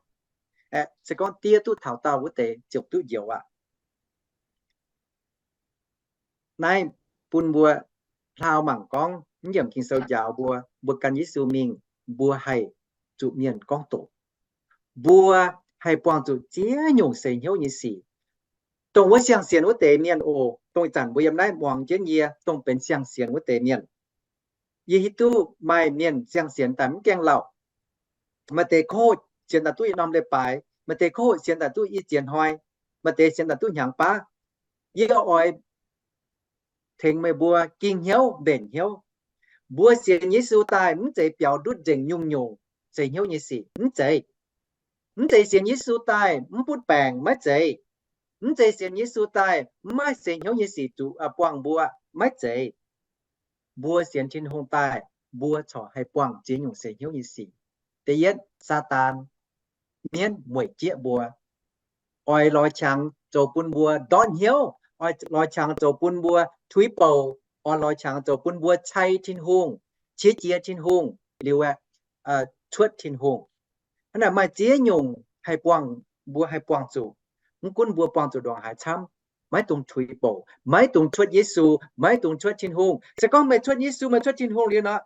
Se gorngv diev duqv taux daauh wuov deix ziouc duqv njoux aqv. Naaiv bun mbuo hlaau mangc gorngv, mv yiemc Ging-Sou njaaux mbuo, mbuo gan Yesu mingh, mbuo haih zuqc mienh gorngv doqc. Mbuo haih buangh zuqc ziex nyungc seix hnyouv nyei sic. Dongh wuov siang-sienx wuov deix mienh oc, dongh ih zanc mbuo yiem naaiv muangx jienv yie, dongh benx siang-sienx wuov deix mienh. Yie hiuv duqv maaih mienh siang-sienx daaih mv gaengh lauh. Maaih deix kouv-hoqc sienx daaih duqv yietc norm leiz-baaix, maaih deix kouv-hoqc sienx daaih duqv i ziex hnoi, maaih deix sienx daaih duqv hnyangx baav. Yie oix tengx meih mbuo ging hnyouv, mbenc hnyouv. Mbuo sienx Yesu daaih mv zeiz biaux ndutv nzengc nyungc-nyungc seix hnyouv nyei sic, mv zeiz. Mv zeiz sienx Yesu daaih mv butv baengc, maiv zeiz. Mv zeiz sienx Yesu daaih mv maaih seix hnyouv nyei sic zuqc buangh mbuo, maiv zeiz. Mbuo sienx Tin-Hungh daaih, mbuo corc haih buangh ziex nyungc seix hnyouv nyei sic. Da'yietv, Saadaan, mienv mueic jieqv mbuo, oix lorz qangx zoux bun mbuo ndortv hnyouv, oix lorz qangx zoux bun mbuo tuix bouc, oix lorz qangx zoux bun mbuo cai Tin-Hungh, qiex jiez Tin-Hungh, liuz aeqv, cuotv Tin-Hungh. Hnangv naaic maaih ziex nyungc haih buangh, mbuo haih buangh zuqc. Mv gunv mbuo buangh zuqc ndongc haaix camv, maiv dungx tuix bouc, maiv dungx cuotv Yesu, maiv dungx cuotv Tin-Hungh. Se gorngv meih cuotv Yesu, meih cuotv Tin-Hungh liuz nor,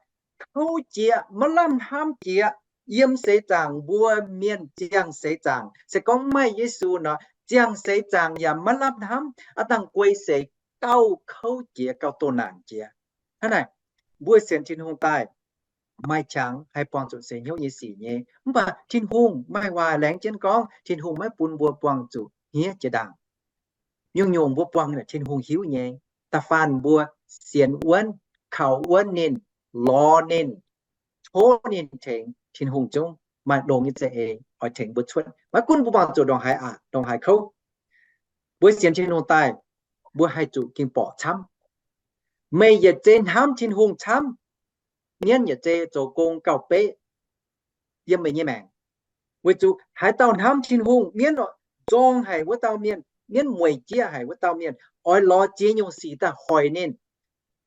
kouv jiex, maiv lamh hnamv jiex, yiem seix zaangc, mbuo mienh ziangh seix zaangc, se gorngv maiv maaih Yesu nor, ziangh seix zaangc yaac maiv lamh hnamv, aav dangh guei seix gauh kouv jiex, gauh doh naanc jiex. Hnangv naaic, mbuo sienx Tin-Hungh daaih, maaih qangx haih buangh zuqc seix hnyouv nyei sic nyei. Mv baac Tin-Hungh maaih waac laengz jienv gorngv Tin-Hungh maiv bun mbuo buangh zuqc hniev jiex ndaangc. Nyungc-nyungc mbuo buangh naaic Tin-Hungh hiuv nyei. Da'faanh mbuo sienx wuonv, kaux wuonv ninh, lorz ninh, tov ninh tengx, Tin-Hungh zungv maaih longx nyei za'eix oix tengx mbuo cuotv. Maiv gunv mbuo buangh zuqc ndongc haaix aqc, ndongc haaix kouv, mbuo sienx Tin-Hungh daaih, mbuo haih zuqc ging-borqc camv. Meih yietc zei hnamv Tin-Hungh camv, mienv yietc zei zoux gong gauh beqv yiem meih nyei maengc. Weic zuqc haaix dauh hnamv Tin-Hungh, mienv nzorng haic wuov dauh mienh, mienv mueic jieqv haic wuov dauh mienh, oix lorz ziex nyungc sic daaih hoic ninh,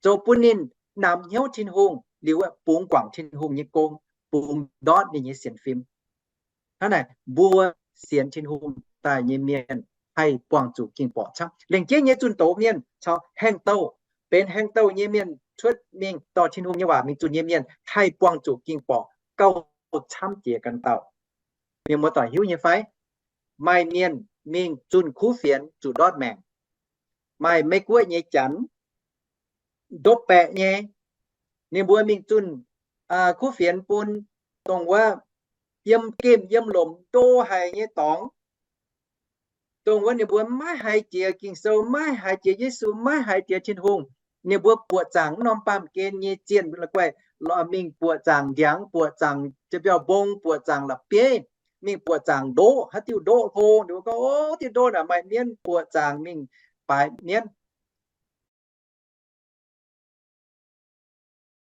zoux bun ninh namx hnyouv Tin-Hungh liuz bungx guangc Tin-Hungh nyei gong, bungx ndortv ninh nyei sienx fim. Hnangv naaic mbuo sienx Tin-Hungh daaih nyei mienh haih buangh zuqc ging-borqc camv. Lengc jeiv nyei zunh doz mienh caux haengh douh, benx haengh douh nyei mienh cuotv mingh dorh Tin-Hungh nyei waac mingh zunh nyei mienh haih buangh zuqc ging-borqc gauh camv jiex ganh dauh. Mienh muoz-doic hiuv nyei fai? Maaih mienh mingh zunh kuv fienx zuqc ndortv maengc. Maaih Meiv Guoqv nyei Janx, ndopv-baeqc nyei, ninh mbuo mingh zunh kuv fienx bun dongh wuov yiem gemh yiem lomc ndo haic nyei dorngx, dongh wuov ninh mbuo maiv haiz jiex Ging-Sou, maiv haiz jiex Yesu, maiv haiz jiex Tin-Hungh. Ninh mbuo buoqc zaangc wuov norm baamh gen nyei zienh la'guaih, mingh buoqc zaangc ndiangx, buoqc zaangc jiex mbiauh mbong, buoqc zaangc la'bieiv, mingh buoqc zaangc ndoqv, haaix diuh ndoqv hlo, ninh mbuo gorngv, O, diuh ndoqv naaic maaih mienv buoqc zaangc mingh baaix mienv.